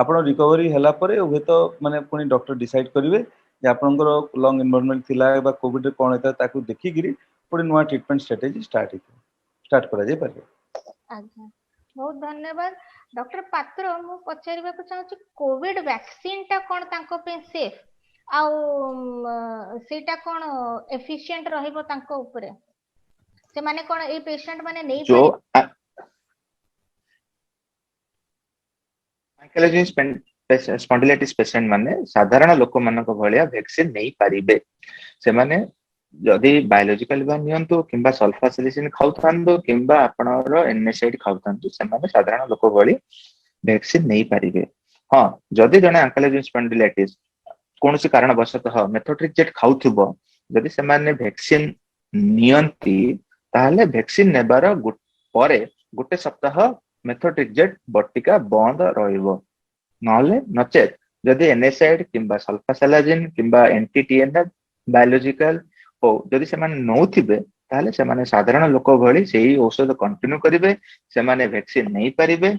ଆପଣ ରିକଭରି ହେଲା ପରେ ହୁଏତ ମାନେ ପୁଣି ଡକ୍ଟର ଡିସାଇଡ୍ କରିବେ ଯେ ଆପଣଙ୍କର ଲଙ୍ଗ ଇନଭଲଭମେଣ୍ଟ ଥିଲା ବା କୋଭିଡରେ କଣ ହେଇଥିଲା, ତାକୁ ଦେଖିକିରି ପୁଣି ନୂଆ ଟ୍ରିଟମେଣ୍ଟ ଷ୍ଟ୍ରାଟେଜି ଷ୍ଟାର୍ଟ ହେଇଥିବ, ଷ୍ଟାର୍ଟ କରାଯାଇ ପାରିବ। ଆଜ୍ଞା, ବହୁତ ଧନ୍ୟବାଦ ଡକ୍ଟର ପାତ୍ର। ମୁଁ ପଚାରିବାକୁ ଚାହୁଁଛି କୋଭିଡ ଭ୍ୟାକ୍ସିନ ଟା କଣ ତାଙ୍କ ପାଇଁ ସେଫ୍, ଆଉ ସେଇଟା କଣ ଏଫିସିଏଣ୍ଟ ରହିବ ତାଙ୍କ ଉପରେ? ସେମାନେ କଣ ଏଇ ପେସେଣ୍ଟ ମାନେ ଯୋଉ ନେଇପାରିବେ? ଆଙ୍କାଇଲୋଜିଂ ସ୍ପଣ୍ଡିଲାଇଟିସ୍ ପେସେଣ୍ଟ ମାନେ ସାଧାରଣ ଲୋକମାନଙ୍କ ଭଳିଆ ଭ୍ୟାକ୍ସିନ ନେଇପାରିବେ। ସେମାନେ ଯଦି ବାୟୋଲୋଜିକାଲ ବା ନିଅନ୍ତୁ କିମ୍ବା ସଲଫାସିଲିସିନ ଖାଉଥାନ୍ତୁ କିମ୍ବା ଆପଣଙ୍କର ଏନଏସଆଇଡି ଖାଉଥାନ୍ତୁ, ସେମାନେ ସାଧାରଣ ଲୋକ ଭଳି ଭ୍ୟାକ୍ସିନ ନେଇପାରିବେ। ହଁ, ଯଦି ଜଣେ ଆଙ୍କାଇଲୋଜିଂ ସ୍ପଣ୍ଡିଲାଇଟିସ୍ କୌଣସି କାରଣବଶତଃ ମେଥୋଟ୍ରିକ୍ସେଟ୍ ଖାଉଥିବ, ଯଦି ସେମାନେ ଭ୍ୟାକ୍ସିନ ନିଅନ୍ତି, ତାହେଲେ ଭ୍ୟାକ୍ସିନ ନେବାର ପରେ ଗୋଟେ ସପ୍ତାହ ମେଥୋଟ୍ରିକ୍ସେଟ୍ ବଟିକା ବନ୍ଦ ରହିବ। ନହେଲେ ନଚେତ ଯଦି ଏନଏସଆଇଡି କିମ୍ବା ସଲଫାସାଲାଜିନ୍ କିମ୍ବା ଏଣ୍ଟି-ଟିଏନଏଫ ବାୟୋଲୋଜିକାଲ ହଉ ଯଦି ସେମାନେ ନଉଥିବେ, ତାହେଲେ ସେମାନେ ସାଧାରଣ ଲୋକ ଭଳି ସେଇ ଔଷଧ କଣ୍ଟିନ୍ୟୁ କରିବେ, ସେମାନେ ଭ୍ୟାକ୍ସିନ ନେଇପାରିବେ,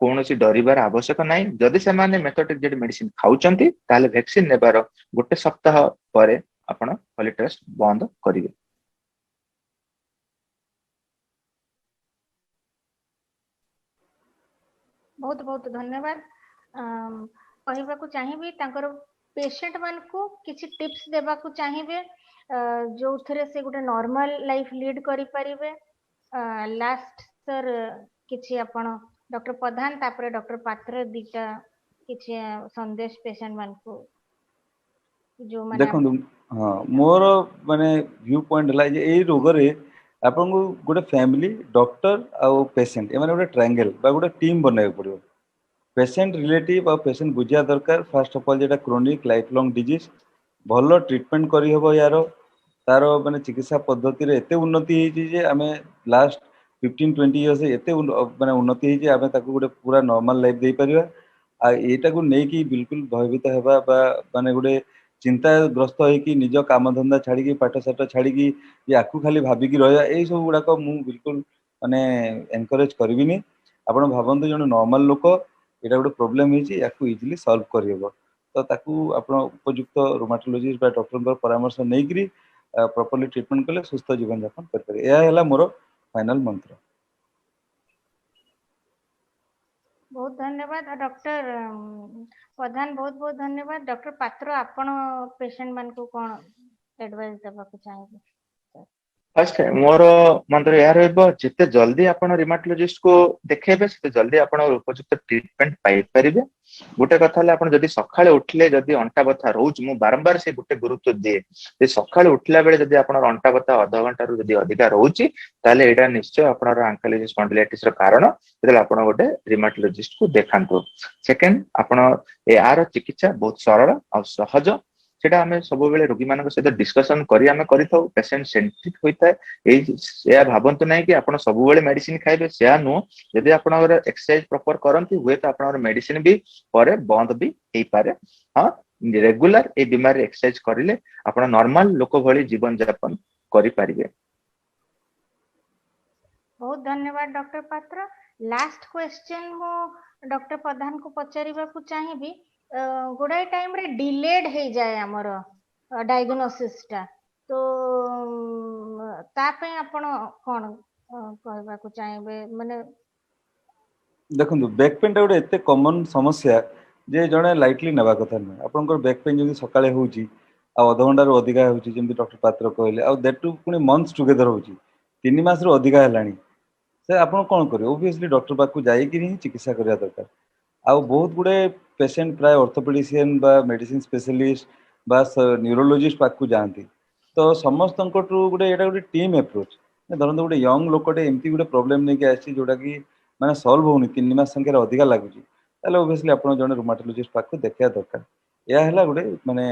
କୌଣସି ଡରିବାର ଆବଶ୍ୟକ ନାହିଁ। ଯଦି ସେମାନେ ମେଥୋଟ୍ରିକ୍ସେଟ୍ ମେଡିସିନ ଖାଉଛନ୍ତି, ତାହେଲେ ଭ୍ୟାକ୍ସିନ ନେବାର ଗୋଟେ ସପ୍ତାହ ପରେ ଆପଣ ଫଲିଟ୍ରାସ୍ ବନ୍ଦ କରିବେ। ବହୁତ ବହୁତ ଧନ୍ୟବାଦ। କହିବାକୁ ଚାହିଁବି ତାଙ୍କର ପେସେଣ୍ଟ ମାନଙ୍କୁ କିଛି ଟିପ୍ସ ଦେବାକୁ ଚାହିଁବେ ଯୋଉଥିରେ ସେ ଗୋଟେ ନର୍ମାଲ ଲାଇଫ ଲିଡ୍ କରିପାରିବେ। ଲାଷ୍ଟ ସାର୍ କିଛି ଆପଣ ଡକ୍ଟର ପ୍ରଧାନ ତାପରେ ଡକ୍ଟର ପାତ୍ର ଦିଟା କିଛି ସନ୍ଦେଶ ପେସେଣ୍ଟ ମାନଙ୍କୁ ଯୋଉମାନେ ଦେଖନ୍ତୁ, ହଁ, ମୋର ମାନେ ଭ୍ୟୁ ପଏଣ୍ଟ ହେଲା ଯେ ଏଇ ରୋଗରେ ଆପଣଙ୍କୁ ଗୋଟେ ଫ୍ୟାମିଲି, ଡକ୍ଟର ଆଉ ପେସେଣ୍ଟ ଏମାନେ ଗୋଟେ ଟ୍ରାଙ୍ଗେଲ ବା ଗୋଟେ ଟିମ୍ ବନେଇବାକୁ ପଡିବ। ପେସେଣ୍ଟ ରିଲେଟିଭ ଆଉ ପେସେଣ୍ଟ ବୁଝିବା ଦରକାର, ଫାର୍ଷ୍ଟ ଅଫ୍ ଅଲ୍, ଯେଟା କ୍ରୋନିକ ଲାଇଫ ଲଙ୍ଗ ଡିଜିଜ୍। ଭଲ ଟ୍ରିଟମେଣ୍ଟ କରିହେବ ୟାର। ତାର ମାନେ ଚିକିତ୍ସା ପଦ୍ଧତିରେ ଏତେ ଉନ୍ନତି ହେଇଛି ଯେ ଆମେ ଲାଷ୍ଟ 15-20 ଇୟର୍ସ ଏତେ ମାନେ ଉନ୍ନତି ହେଇଛି, ଆମେ ତାକୁ ଗୋଟେ ପୁରା ନର୍ମାଲ ଲାଇଫ ଦେଇପାରିବା। ଆଉ ଏଇଟାକୁ ନେଇକି ବିଲକୁଲ ଭୟଭୀତ ହେବା ବା ମାନେ ଗୋଟେ ଚିନ୍ତାଗ୍ରସ୍ତ ହେଇକି ନିଜ କାମଧନ୍ଦା ଛାଡିକି, ପାଠ ସାଠ ଛାଡିକି ୟାକୁ ଖାଲି ଭାବିକି ରହିବା, ଏଇ ସବୁ ଗୁଡାକ ମୁଁ ବିଲକୁଲ ମାନେ ଏନକରେଜ କରିବିନି। ଆପଣ ଭାବନ୍ତୁ, ଜଣେ ନର୍ମାଲ ଲୋକ, ଏଇଟା ଗୋଟେ ପ୍ରୋବ୍ଲେମ ହେଇଛି, ୟାକୁ ଇଜିଲି ସଲ୍ଭ କରିହେବ। ତ ତାକୁ ଆପଣ ଉପଯୁକ୍ତ ରୁମାଟୋଲୋଜିଷ୍ଟ ବା ଡକ୍ଟରଙ୍କର ପରାମର୍ଶ ନେଇକରି ପ୍ରପରଲି ଟ୍ରିଟମେଣ୍ଟ କଲେ ସୁସ୍ଥ ଜୀବନ ଯାପନ କରିପାରିବେ। ଏହା ହେଲା ମୋର ଫାଇନାଲ ମନ୍ତ୍ର। ବହୁତ ଧନ୍ୟବାଦ ଡକ୍ଟର ପ୍ରଧାନ, ବହୁତ ବହୁତ ଧନ୍ୟବାଦ। ଡକ୍ଟର ପାତ୍ର, ଆପଣ ପେସେଣ୍ଟ ମାନଙ୍କୁ କଣ ଆଡଭାଇସ ଦେବାକୁ ଚାହିଁବେ? ଫାର୍ଷ୍ଟ ମୋର ମନ୍ତ୍ର ଏହା ରହିବ, ଯେତେ ଜଲ୍ଦି ଆପଣ ରିମାଟୋଲୋଜିଷ୍ଟ କୁ ଦେଖେଇବେ, ସେତେ ଜଲ୍ଦି ଆପଣ ଉପଯୁକ୍ତ ଟ୍ରିଟମେଣ୍ଟ ପାଇପାରିବେ। ଗୋଟେ କଥା ହେଲା, ଆପଣ ଯଦି ସକାଳେ ଉଠିଲେ ଯଦି ଅଣ୍ଟା ବଥା ରହୁଛି, ମୁଁ ବାରମ୍ବାର ସେ ଗୋଟେ ଗୁରୁତ୍ୱ ଦିଏ ଯେ ସକାଳୁ ଉଠିଲା ବେଳେ ଯଦି ଆପଣଙ୍କର ଅଣ୍ଟା ବଥା ଅଧଘଣ୍ଟାରୁ ଯଦି ଅଧିକା ରହୁଛି, ତାହେଲେ ଏଇଟା ନିଶ୍ଚୟ ଆପଣଙ୍କର ଆଙ୍କାଇଲୋଜିଂ ସ୍ପଣ୍ଡିଲାଇଟିସ ର କାରଣ। ଯେତେବେଳେ ଆପଣ ଗୋଟେ ରିମାଟୋଲୋଜିଷ୍ଟ କୁ ଦେଖାନ୍ତୁ। ସେକେଣ୍ଡ, ଆପଣ ଏହାର ଚିକିତ୍ସା ବହୁତ ସରଳ ଆଉ ସହଜ। ସେଟା ଆମେ ସବୁବେଳେ ରୋଗୀମାନଙ୍କ ସହିତ ଡିସ୍କସନ କରି ଆମେ କରିଥାଉ। ପେସେଣ୍ଟ ସେଣ୍ଟ୍ରିକ ହୋଇଥାଏ। ଏଇ ସେୟା ଭାବନ୍ତୁ ନାହିଁ କି ଆପଣ ସବୁବେଳେ ମେଡିସିନ ଖାଇବେ, ସେୟା ନୁହଁ। ଯଦି ଆପଣଙ୍କର ଏକ୍ସରସାଇଜ ପ୍ରପର କରନ୍ତି, ହୁଏତ ଆପଣଙ୍କର ମେଡିସିନ ବି ପରେ ବନ୍ଦ ବି ହେଇପାରେ। ହଁ, ରେଗୁଲାର ଏଇ ବିମାରରେ ଏକ୍ସରସାଇଜ କରିଲେ ଆପଣ ନର୍ମାଲ ଲୋକ ଭଳି ଜୀବନ ଯାପନ କରିପାରିବେ। ବହୁତ ଧନ୍ୟବାଦ ଡକ୍ଟର ପାତ୍ର। ଲାଷ୍ଟ କ୍ୱେଶ୍ଚନ ମୁଁ ଡକ୍ଟର ପ୍ରଧାନକୁ ପଚାରିବାକୁ ଚାହିଁବି। ଗୁଡାଏ ଟାଇମରେ ଡିଲେଡ ହେଇଯାଏ ଆମର ଡାଇଗ୍ନୋସିସ ଟା, ତ ତା ପାଇଁ ଆପଣ କଣ କହିବାକୁ ଚାହିଁବେ ମାନେ? ଦେଖନ୍ତୁ, ବ୍ୟାକ୍ ପେନ୍ ଟା ଗୋଟେ ଏତେ କମନ ସମସ୍ୟା ଯେ ଜଣେ ଲାଇଟଲି ନେବା କଥା ନୁହେଁ। ଆପଣଙ୍କର ବ୍ୟାକ୍ ପେନ୍ ଯଦି ସକାଳେ ହଉଛି ଆଉ ଅଧଘଣ୍ଟାରୁ ଅଧିକା ହେଉଛି, ଯେମିତି ଡକ୍ଟର ପାତ୍ର କହିଲେ, ଆଉ that two ପୁଣି ମନ୍ଥସ୍ ଟୁଗେଦର ହଉଛି, 3 ମାସରୁ ଅଧିକା ହେଲାଣି, ସେ ଆପଣ କ'ଣ କରିବେ? ଓବିୟସଲି ଡକ୍ଟର ପାଖକୁ ଯାଇକିରି ହିଁ ଚିକିତ୍ସା କରିବା ଦରକାର। ଆଉ ବହୁତ ଗୁଡ଼େ ପେସେଣ୍ଟ ପ୍ରାୟ ଅର୍ଥୋପେଡିସିଆନ ବା ମେଡିସିନ ସ୍ପେଶାଲିଷ୍ଟ ବା ନ୍ୟୁରୋଲୋଜିଷ୍ଟ ପାଖକୁ ଯାଆନ୍ତି। ତ ସମସ୍ତଙ୍କଠୁ ଗୋଟେ ଏଇଟା ଗୋଟେ ଟିମ୍ ଆପ୍ରୋଚ୍। ଧରନ୍ତୁ, ଗୋଟେ ୟଙ୍ଗ ଲୋକଟେ ଏମିତି ଗୋଟେ ପ୍ରୋବ୍ଲେମ ନେଇକି ଆସିଛି ଯୋଉଟା କି ମାନେ ସଲ୍ଭ ହଉନି, 3 ମାସ ସଂଖ୍ୟାରେ ଅଧିକା ଲାଗୁଛି, ତାହେଲେ ଓବିୟସଲି ଆପଣ ଜଣେ ରୁମାଟୋଲୋଜିଷ୍ଟ ପାଖକୁ ଦେଖିବା ଦରକାର। ଏହା ହେଲା ଗୋଟେ ମାନେ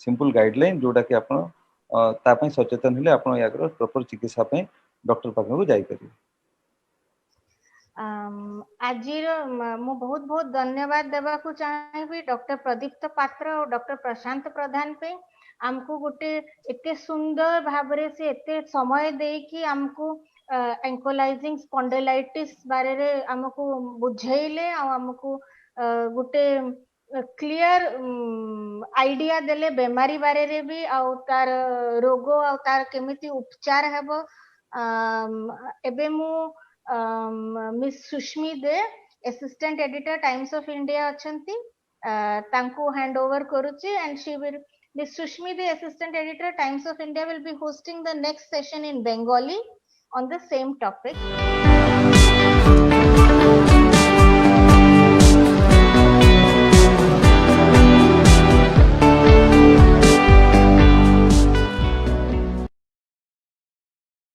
ସିମ୍ପଲ ଗାଇଡଲାଇନ, ଯୋଉଟା କି ଆପଣ ତା ପାଇଁ ସଚେତନ ହେଲେ ଆପଣ ୟାର ପ୍ରପର ଚିକିତ୍ସା ପାଇଁ ଡକ୍ଟର ପାଖକୁ ଯାଇପାରିବେ। ଆଜିର ମୁଁ ବହୁତ ବହୁତ ଧନ୍ୟବାଦ ଦେବାକୁ ଚାହିଁବି ଡକ୍ଟର ପ୍ରଦୀପ୍ତ ପାତ୍ର ଆଉ ଡକ୍ଟର ପ୍ରଶାନ୍ତ ପ୍ରଧାନ ପାଇଁ। ଆମକୁ ଗୋଟେ ଏତେ ସୁନ୍ଦର ଭାବରେ ସେ ଏତେ ସମୟ ଦେଇକି ଆମକୁ ଆଙ୍କାଇଲୋଜିଂ ସ୍ପଣ୍ଡିଲାଇଟିସ୍ ବାରରେ ଆମକୁ ବୁଝେଇଲେ ଆଉ ଆମକୁ ଗୋଟେ କ୍ଲିୟର ଆଇଡିଆ ଦେଲେ ବେମାରୀ ବାରରେ ବି ଆଉ ତାର ରୋଗ ଆଉ ତାର କେମିତି ଉପଚାର ହେବ। ଏବେ ମୁଁ miss Sushmi De, assistant editor, Times of India ଅଛନ୍ତି, ତାଙ୍କୁ ହ୍ୟାଣ୍ଡ ଓଭର କରୁଛି and she will, Miss Sushmi De, assistant editor, Times of India, will be hosting the next session in Bengali on the same topic.